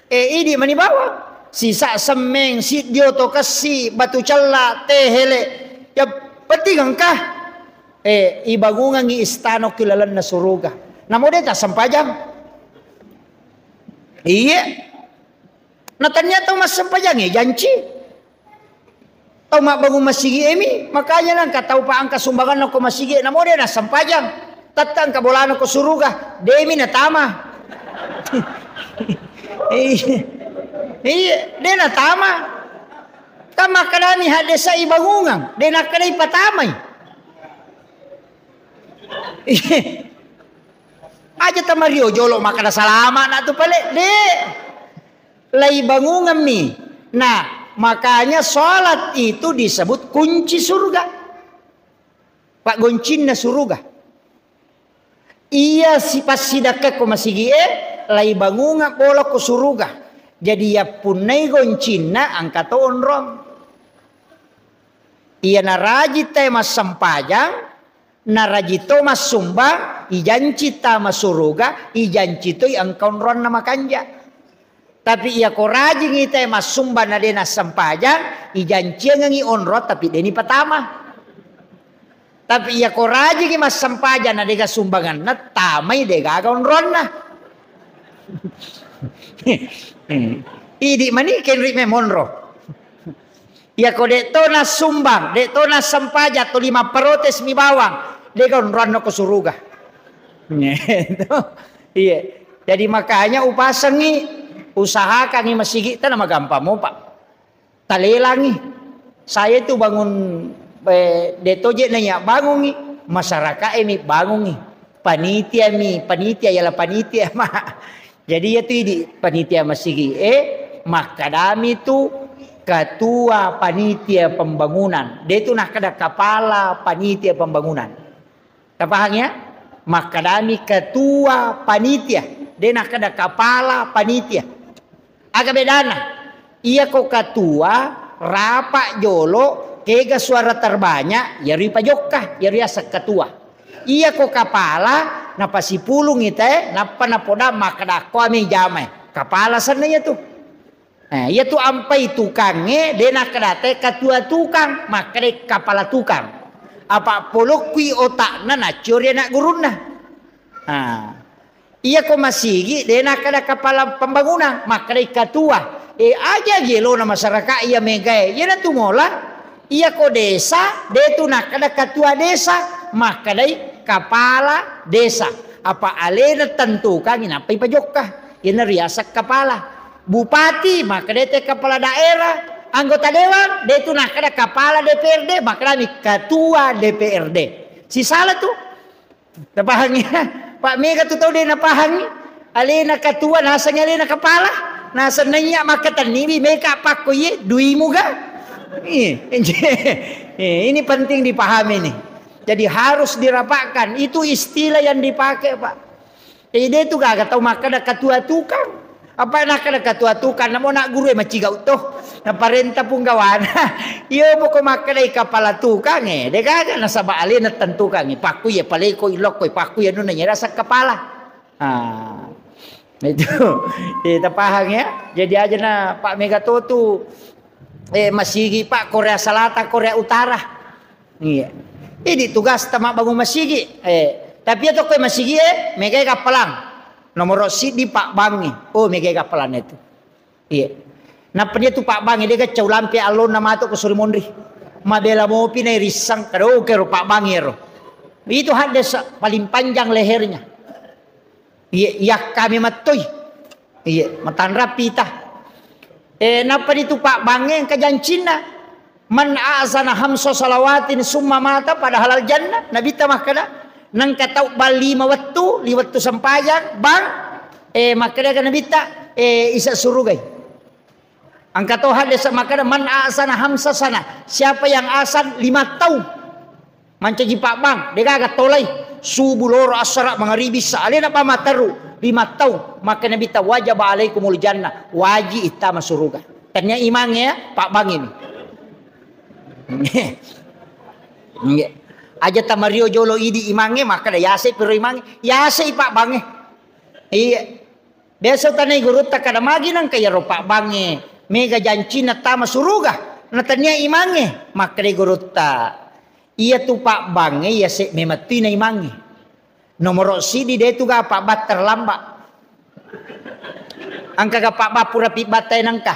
Eh, idi mani bawang. Sisa semmeng, siddi oto kessi, batu cella, tehele. Yang penting engka, eh, ibangungangi istana ki lalenna suruga. Namo de tassempajang. Iye. Na tania tau massempajang e janci. Tau mabbangung masigi e mi, makanya nangka tau pa engka sumbanganna ko masigi e, namo de nassempajang. Tette engka bolana ko suruga, de mi natama. Iya. Iya, de natama. Kan makkedani haddesa ibangungang, de nakkedai patamai. Iya. Aja tamario jolo makkeda salama na tu pale, de. Laibangungemmi. Nah, makanya sholat itu disebut kunci surga. Paggoncinna suruga. Iya sipassidakka ko masigi e, laibangungeng bola ko suruga. Jadi yappunnai goncinna engka to onrong. Iya naraji tae massempajang, naraji to massumbang, ijanci tama suruga, ijanci toi engka onronna makanja. Tapi iya ko rajingi tae massumbang na de nassempajang, ijanciangengi onrong tapi de nipatama. Tapi iya ko rajingi massempajang na dega sumbanganna, tamai degaga onronna. Idi mani kenri memonro. Iya ko de to nassumbang, de to nassempajang, tuli mapprotes mi bawang, dega onroanno ko suruga. Gitu. Iya. Jadi makanya upasengi, usahakangi masigi tana magampang mopa. Talelangi. Saya itu bangun, eh, de to je naiya bangungi, masyarakat e mi bangungi. Panitia mi, panitia ialah panitia, ma. Jadi, iya tu idi panitia masigi e, makkedami tu ketua panitia pembangunan. De tu nakkeda kepala panitia pembangunan. Tapahang ya? Makkedami ketua panitia. De nakkeda kepala panitia. Aga bedana? Iya ko ketua, rapat jolo, kega suara terbanyak, yaro ipajokka, yaro yaseng ketua. Iya ko kepala, napasipulung ite, nappa napoda makkeda ko ame jamae. Kepala senna iya tu. Eh, iya tu ampai tukangnge, de nakkeda te ketua tukang, makkeda kepala tukang. Apa polokkui otakna naccori anak gurunna. Nah, iya ko masigi, de nakkeda kepala pembangunan, makkedai ketua. Eh, aja gelona masyarakat iya megae. Iya natu mola, iya ko desa, de tu nakkeda ketua desa, makkedai kepala desa. Apa alena tentukangi, nappai pajokka. Iyana riaseng kepala. Bupati, makkedai te kepala daerah. Anggota dewan, de tu nakkeda kepala D P R D, makkedami ketua D P R D. Sisala tu. Tapahangi? Pak mega tu tau de napahangi. Alena ketua, nasengngi alena kepala. Naseng naiya makkatenniwi meka pakko iye, duimu ga? Iya. Eh, ini penting dipahami nih. Jadi harus dirapatkan. Itu istilah yang dipakai, Pak. Jadi de tu gaga tau makkeda ketua tukang. Apa nakkeda ketua tukang, namo nak guru e macigau to. Naparenta punggawana. Iyo poko makkedai kepala tukang e, de gaga nasaba alena tentukangi. Pakku iya paleko ilokko, pakku iya nuna nyerasa kepala. Ah. Itu. Eh, tapahang ya. Jadi aja na Pak Mega to tu, eh, masigi Pak Korea Selatan, Korea Utara. Iya. Idi tugas tama bangun masigi. Eh, tapi iya to koe masigi e, megai kappalang. Nomoro siddi Pak Bangi. Oh, megai kappalang itu. Iya. Nappa dia tu Pak Bangi, de gaccau lampe allonna matu ko suri monri. Mabela mopi nai rissang, kada oke ro Pak Bangi ro. Itu hadis paling panjang lehernya. Iya, iya kami mattoi. Iya, matanra pita. Eh, nappa ditu Pak Bange engka jancinna. Man a'zana hamsa salawatin summa mata padahal al jannah. Nabitta makkeda, nengka tau bang lima wettu, li wettu sempajang, bang, eh, makkeda Nabitta, eh, isa surugai. Engka to hadis makkeda, "Man ahsana hamsa sana." Siapa yang ahsan lima taung. Mancaji Pak Bang, degaga tolai. Subuh, loro, assara, mangaribi, sa, alena pa matteru, lima taung. Makkeda Nabitta, "Wajaba alaikumul jannah." Waji ittama suruga. Tania imang ya, Pak Bang ini. Nggih. Aja tamario jolo idi imangnge, makkeda yase piro imangnge, yase i pabbangnge. Iya. Biasa tanai gurutta kada magi nangka iyaro pabbangnge mega jancinna tama suruga, natania imangnge, makkeda gurutta. Iya tu pabbangnge yase memettui na imangnge. Nomoro sidi de tu ga pabbang terlambat. Engka ga pabbang pura pibbatai nangka.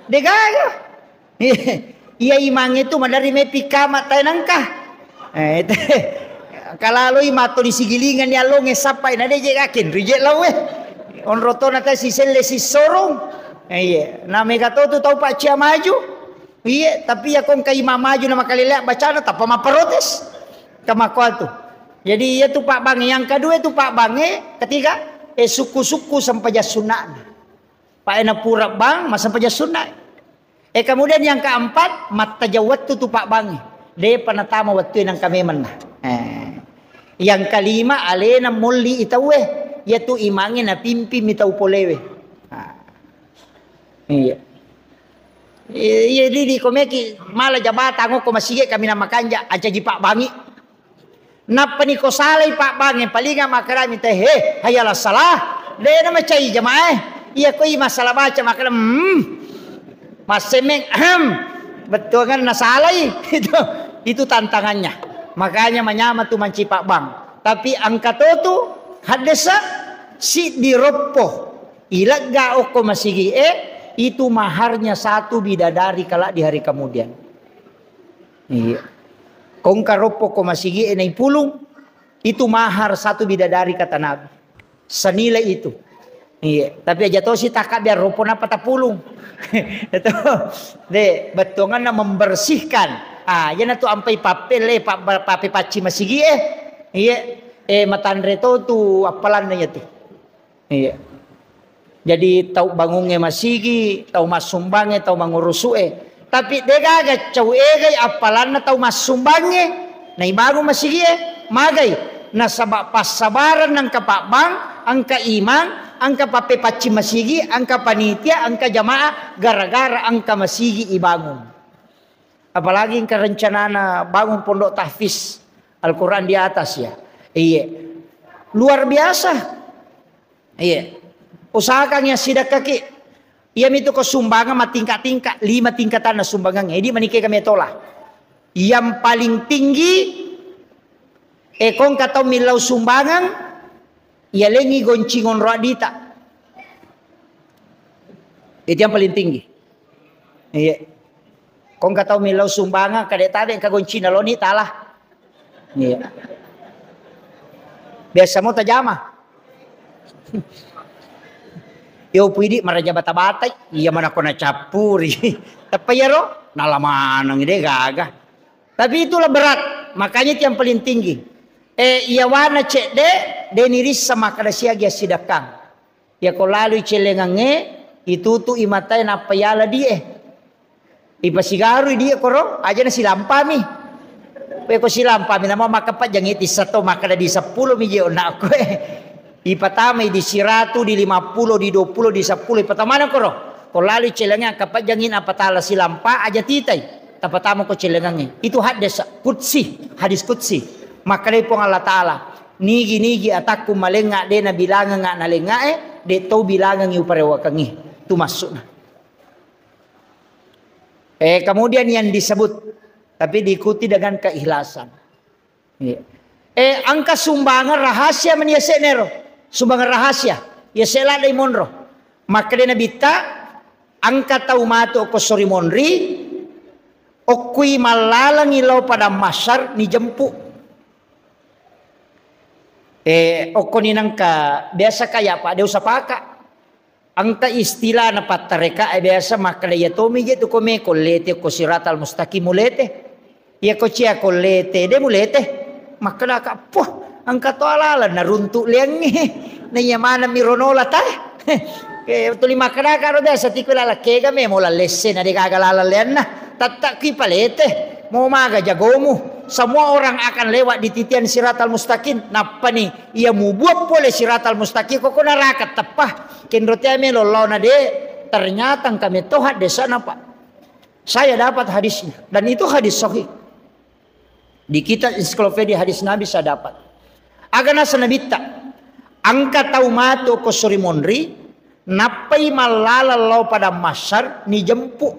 De gaga. Iya imangnge tu madari mepi kama tai nangka. Eh, te-, kalaloi mato di sigilingan ni allonge sappai na de je gakin rije lawe. Onro tona tai siselle sissorong. Eh, iya. Na mega to tu tau paccia maju. Iya, tapi ya kong kai maju na makalele bacana tappa maprotes. Kamakkuatu. Jadi iya tu pabbangnge. Yang kedua tu pabbangnge, ketiga, eh, sukku-sukku sempajang sunna'na. Pae na pura bang, massempajang sunna. Eh, kemudian yang keempat, mattajang wettu tu pabbangnge. Depa natama wettu nangka memenna. Eh. Yang kelima, alena molli i tauwe. Iya tu imangnge napimpimi tau polewe. Ah. Iya. Iya, iya, di, di komeki mala jabata ngoko masigi kami na makanja, aja ji pabbangi. Nappa niko salai pabbangnge, palinga makkedami te, "He, hayya ala salah." De na macai jamaah. Iya koi masalah baca makkeda, "Hmm." Massemeng, "Ahem." Bettuangan nasalai. Itu, itu tantangannya. Makanya manyama tu manci pabbang. Tapi engka to tu haddesa siddi roppo. Ilegga okko masigi e, itu maharnya satu bidadari kala di hari kemudian. Iya. Kongka roppo ko masigi e naipulung, itu mahar satu bidadari kata Nabi. Senilai itu. Iya, tapi aja tosi takabbiar roppo napa tapulung. Itu. De, bettuanganna membersihkan. Ah, iyana tu ampai pappelle, pa-, pa-, pappepacci masigi e. Iya. Eh, matanre to tu appalanna iya tu. Iya. Jadi tau bangungnge masigi, tau massumbangnge, tau mangurusu'e. Tapi degaga cau egai appalanna tau massumbangnge, naibangung masigie, magai. Nasaba passabareng engka pabbang, engka imang, engka pappepaccing masigi, engka panitia, engka jamaah, gara-gara engka masigi ibangung. Apalagi engka rencanana bangun pondok tahfiz Al-Quran di atas ya. Iya. Luar biasa. Iya. Usahakan ya sidakkaki. Iya mitu ko sumbangan matingka-tingka, lima tingkatanna sumbangan. Jadi manike kami tola. Yang paling tinggi, eh, kongka tau millau sumbangan, iya lengi goncingon roa dita. Itu yang paling tinggi. Iya. Kongka tau millau sumbangan, kade tabe engka goncina loni tala. Iya. Biasa mo tajama. Yo pidi maraja bata-batai, iya mana kona cappuri. Tapi iyaro, nala maneng de gaga. Tapi itulah berat, makanya itu yang paling tinggi. Eh, iya wana cedde, de nirissa makkada siagi assidakkang. Iya ko lalui celengangnge, itutu'i matae nappa yala die. Ipasigarui die koro, aja na silampami. Pe ko silampami, nama makkapajjangngi tissa to makkada di seppulo mi je onna koe. Ipatamai di siratu, di lima puluh, di dua puluh, di seppulo, ipatamana koro. Ko lalui celengangnge akkapajjangngi nappa tala silampa aja titai. Tapatama ko celengangnge. Itu hadis kutsi, hadis kutsi. Makkedai Puang Allah Ta'ala, "Nigi-nigi atakku malengnga de nabilangengnga nalengngae, de tau bilangengngi uparewakengngi." Itu maksudna. Eh, kemudian yang disebut, tapi diikuti dengan keikhlasan. Iya. Eh, engka sumbangan rahasia mani yase'nero. Sumbangan rahasia. Yase' ladde' monro. Makkeda Nabitta, engka tau matu okko sori monri, okkui mallalengi lao padang mahsyar nijempu. Eh, okkoni nengka biasa kaya apa, de usapaka. Engka istilahna pattareka e biasa makkeda, iya tomi je tu ko meko lete ko siratal mustaqim mulete. Iya ko cia ko lete, de mulete. Makkeda ka, "Puh, engka to alala naruntu leangnge." Na iya maneng mi ronola ta. Eh, tuli makkeda ka ro biasa tiko lala kega memo la lesse na de gaga lala leanna. Tatta ki palete. Mo maga jagomu. Semua orang akan lewat di titian siratal mustaqim. Nappani iya mubuat pole siratal mustaqim koko neraka teppa. Kenro tea melo laona de, ternyata engka metto haddesana, Pak. Saya dapat hadisnya dan itu hadis sahih. Di kitab Ensiklopedia Hadis Nabi saya dapat. Aga nasa Nabitta, engka tau matu ko suri monri, nappai mallalang lao padang mahsyar, nijempu.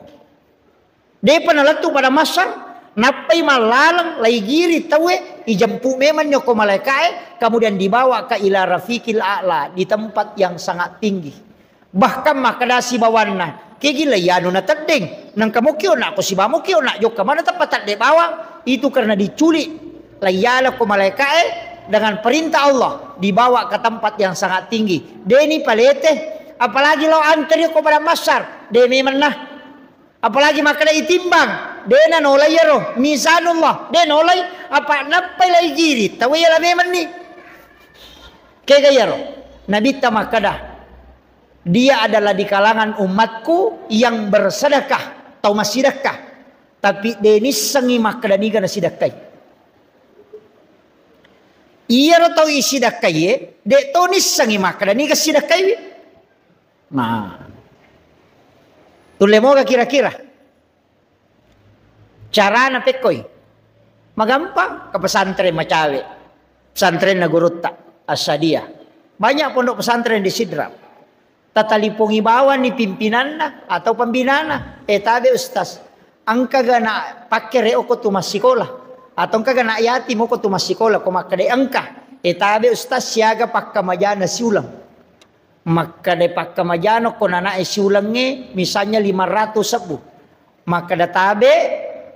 Depa nalettu padang mahsyar, nappai mallalang, laigiri tauwe, ijempu memanni okko malaikae, kemudian dibawa ka ila rafiqil a'la, di tempat yang sangat tinggi. Bahkan makkeda sibawanna, kegi lai anu nateddeng, nengka moki ona ko sibawa moki ona jokka mana teppa tedde bawang, itu karena diculik, laiyala ko malaikae dengan perintah Allah, dibawa ke tempat yang sangat tinggi. Deni palete, apalagi lao anteri ko padang mahsyar, de memanna. Apalagi makkeda itimbang, de nanolai iyaro, mizanullah, de nolai, apa nappai laigiri, tauwe yala memanni. Kega iyaro? Nabitta makkeda, dia adalah di kalangan umatku yang bersedekah, tau massidekka. Tapi de nissengi makkeda niga nasidekkai. Iyaro tau isidekkaie, de to nissengi makkeda niga sidekkaiwi. Nah. Tulle moga kira-kira. Carana pekkoi. Magampang ke pesantren macawe. Pesantrenna gurutta Asadiyah. Banyak pondok pesantren di Sidrap. Tatalipongi bawani pimpinanna atau pembinana. Eh, tabe Ustaz. Engka gana pakkere okko tu massikola. Atau engka gana yatim okko tu massikola. Ko makkeda engka. Eh, tabe Ustaz siaga pakkamajana siuleng. Makkeda pakkamajano ko nanae siulengnge, misalnya lima ratus sebbu. Makkeda tabe,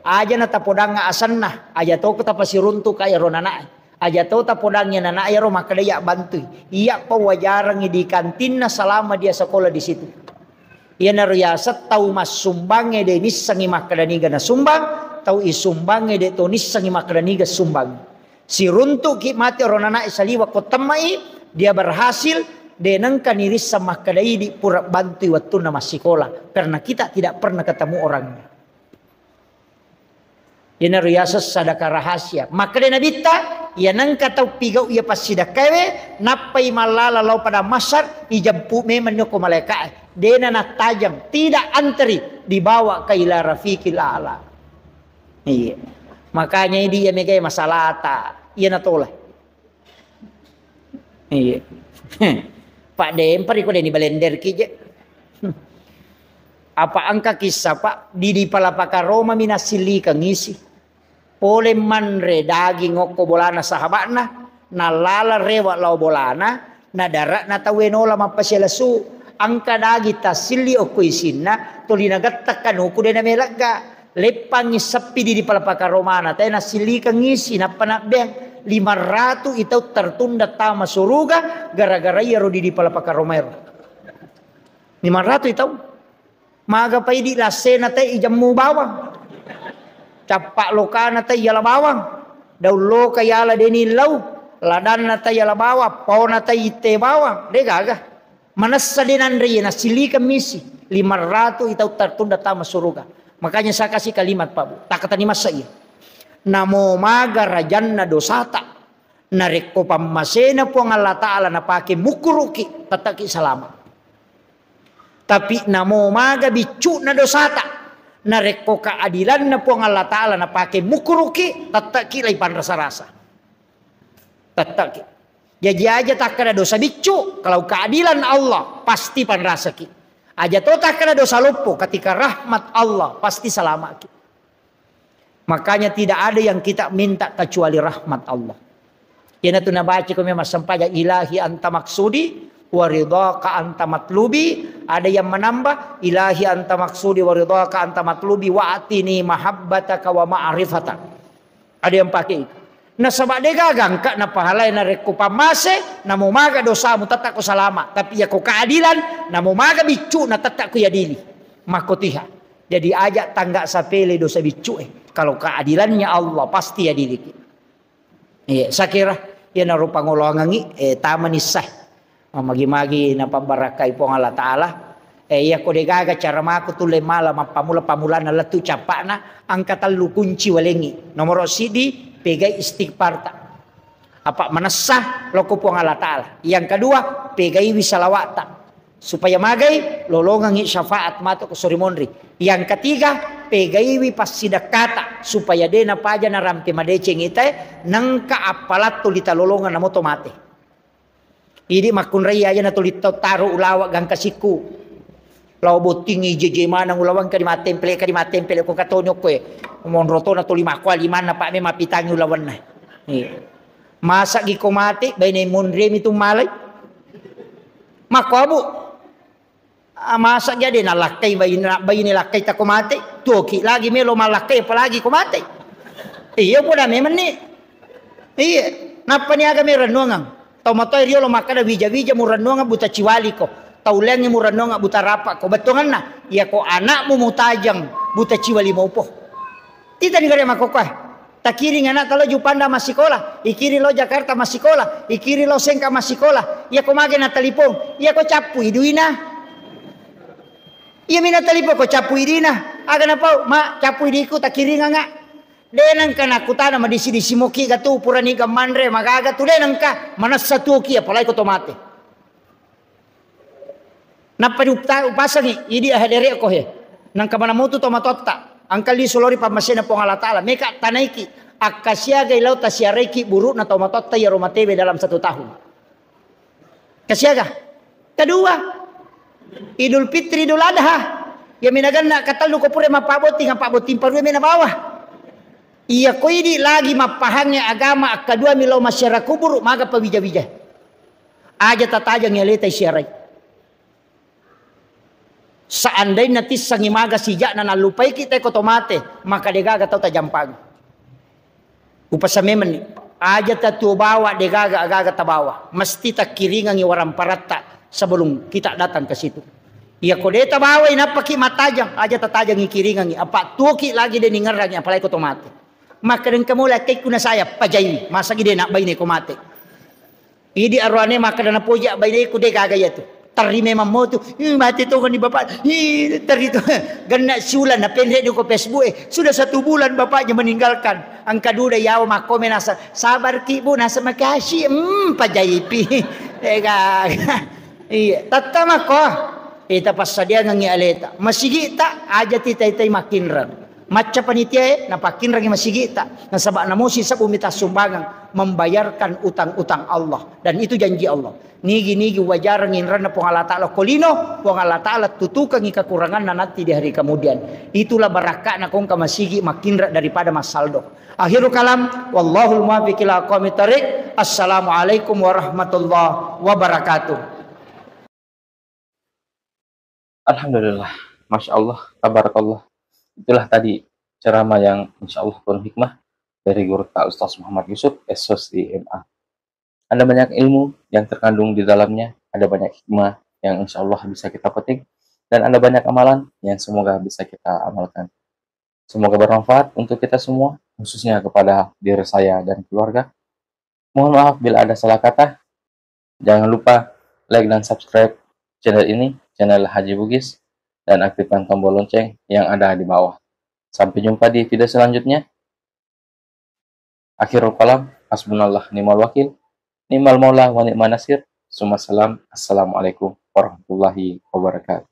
aja na tapodangnga asenna, aja to tapasiruntu ka ero nanae. Aja to tapodangngi nanae ero makkeda iya bantui. Iya pawajarengngi di kantinna selama dia sekolah di situ. Iyanaro yaseng tau massumbangnge de nissengi makkeda niga nasumbang, tau isumbangnge de to nissengi makkeda niga sumbang. Siruntu'ki mate ro nanae saliwa ko temmai, dia berhasil, de nengka nirisseng makkeda idi pura bantui wettunna massikola, karena kita tidak pernah ketemu orangnya. Iyanaro yaseng sadaka rahasia. Makkeda Nabitta, iya nengka tau pigau iya passidakkaewe, nappai mallala lao padang mahsyar, ijempu memang nyo ko malaika'e. Dena nattajeng, tidak antri, dibawa ke ila rafiqil a'la. Iya. Makanya idi iya megai masalata. Iya natola. Iya. Pak Demper iko deni balender kije. Apa engka kisah, Pak, di, di Palapaka Roma mi nasillikeng isi. Pole manre daging okko bolana sahaba'na, nallala rewa lao bolana, nadare'na tauwe nola mappasiala su. Engka daging tassilli okko isinna, tuli nagettakka nuku de namelegga. Leppangngi seppi di, di Palapaka Romana, tae nasillikeng isi, nappa nabbeang. Lima ratu i tau tertunda tama suruga gara-gara iyaro di, di Palapaka Roma ero. Lima ratu i tau. Maga paidi lassena te ijemmu bawang. Cappa lokana te iyala bawang. Daun loka iyala deni lau. Ladanna te iyala bawang. Paona te itte bawang. De gaga. Manessa de nanre iya, nasilikeng misi. Lima ratu i tau tertunda tama suruga. Makanya saya kasih kalimat, Pak Bu. Takatani masa iya. Namo maga rajanna dosata. Narekko pammasena Puang Allah Ta'ala napake mukkuruki, tettaki salama. Tapi namo maga biccu'na dosata, narekko keadilanna Puang Allah Ta'ala napake mukkuruki, tettaki lai panrasa-rasa. Tettaki. Jaji aja takkada dosa biccu, kalau keadilan Allah pasti panrasaki. Aja to takkada dosa loppo, ketika rahmat Allah pasti salamaki. Makanya tidak ada yang kita minta kecuali rahmat Allah. Iyanatu nabaca ko memang sempajang, "Ilahi anta maksudi wa ridhaka anta matlubi." Ada yang menambah, "Ilahi anta maksudi wa ridhaka anta matlubi wa atini mahabbataka wa ma'rifatak." Ada yang pakai itu. Nasaba de gaga engka na pahalai narekko pammase, namo maga dosamu tetap ko salama. Tapi ya ko keadilan, namo maga biccu na tetap ko yadili. Makkotiha. Jadi aja tangga sapele dosa biccu e. Kalau keadilannya Allah pasti yadiliki. Iya, sakira iyanaro pangoloangengngi, eh, tamani sah. Magi-magi napabbarakkai Puang Allah Ta'ala. Eh, iya ko degaga cara mako tulle mala mappamula-pamulana lettu cappa'na, engka tellu kunci walengngi. Nomoro siddi, pegai istighfarta. Apa manessa loko Puang Allah Ta'ala. Yang kedua, pegaiwi salawa'ta. Supaya magai lolongengngi syafaat matu ko sori monri. Yang ketiga, pegaiwi passidekkata supaya de napaja narampe madeceng itae, nengka appalattu litalolongeng namo to mate. Idi makkunrai aja natuli tau taro ulawa gangka sikku. Lao bottingi jeje maneng ulawang kadi mattempele, kadi mattempele ko katoni okko e. Monro to natuli makko limanna pa me mapitangi ulawanna. Iya. Masa gi ko mate, baine monremi tu malai. Makko abu. Ah, masa jadi nalakkai baine, baine lakkai tako mate, tuoki lagi melo malakkai apalagi ko mate. Iya poda memang ni. Iya, nappa niaga me rennuangang. Tau matoa riolo makkada wija-wija murennuangang buta ciwali ko. Tau leangngi murennuangang buta rapa ko. Bettuanganna, iya ko anakmu mutajang buta ciwali mopo. Tita ni gare makkokkoe. Takiring anakta lo Jupanda massikola, ikiring lo Jakarta massikola, ikiring lo Sengka massikola. Iya ko mage na telepon, iya ko cappui duina. Iya mi na telepon ko cappui duina. Aga napau, ma cappui diku takiringanga. De nengka nakutana madisi-disi moki gatu purani gamanre magaga tu de nengka manessa tuoki apalagi ko to mate. Nappa diupta-, upasangi, idi ahadere ko he. Nangka mana mutu to matotta. Angka lisu lori pammasena Puang Allah Ta'ala. Meka tanaiki. Akkasiagai lao tasiaraiki burukna to matotta iya romatewe dalam satu tahun. Kasiaga. Kedua, Idul Fitri, Idul Adha. Ya minaganna katellu ko pura mappabotting, apa botting parue mena bawa. Iya ko idi lagi mappahangnge agama akkadua mi lao masyarakat kuburu maga pawija-wija. Aja tatajangngi aleta isiarai. Seandainna tissangngi maga sijakna nallupaiki teko to mate, maka degaga tau tajampangi. Upasamemenni, aja tatuo bawa degaga agaga tabawa. Mesti takkiringangi waramparatta sebelum kita datang ke situ. Iya ko de tabawai nappaki matajang, aja tatajangi kiringangi. Apa tuoki lagi de ningerrangi apalagi ko to mate. Maka dengka mulai kaikku na saya pajai, masagi de nak baine ko mate. Idi aroane makkeda napoji abbaineku de gaga iyatu. Terri memang motu. Ih, mati tongeng ni bapak. Ih, terri to. Genna siulan na penre di ko Facebook e. Sudah satu bulan bapaknya meninggalkan. Angka duda yawa makkome nasa. Sabar ki bu, nasa makasih. Hmm, pajaipi. De gaga. Iya, tatta makko. Ita passadiangengi aleta. Masigita aja titai-tai makkinreng. Macca panitiae napakkinrengi masigita, nasaba namosi sebbu mita sumbangan membayarkan utang-utang Allah, dan itu janji Allah. Nigi-nigi wajarengi inranna Puang Allah Ta'ala ko lino, Puang Allah Ta'ala tutukengi kekuranganna nanti di hari kemudian. Itulah barakka'na kongka masigi makkinra daripada massaldo. Akhirul kalam, wallahul muwaffiq ila aqwamit thariq. Assalamualaikum warahmatullahi wabarakatuh. Alhamdulillah, Masya Allah, Tabarakallah. Itulah tadi ceramah yang insya Allah penuh hikmah dari guru kita Ustaz Muhammad Yusuf, S O S I M A. Ada banyak ilmu yang terkandung di dalamnya, ada banyak hikmah yang insya Allah bisa kita petik, dan ada banyak amalan yang semoga bisa kita amalkan. Semoga bermanfaat untuk kita semua, khususnya kepada diri saya dan keluarga. Mohon maaf bila ada salah kata. Jangan lupa like dan subscribe channel ini, channel Haji Bugis, dan aktifkan tombol lonceng yang ada di bawah. Sampai jumpa di video selanjutnya. Akhirul kalam, hasbunallah ni'mal wakil, ni'mal maula wa ni'man nasir. Summa salam, assalamualaikum warahmatullahi wabarakatuh.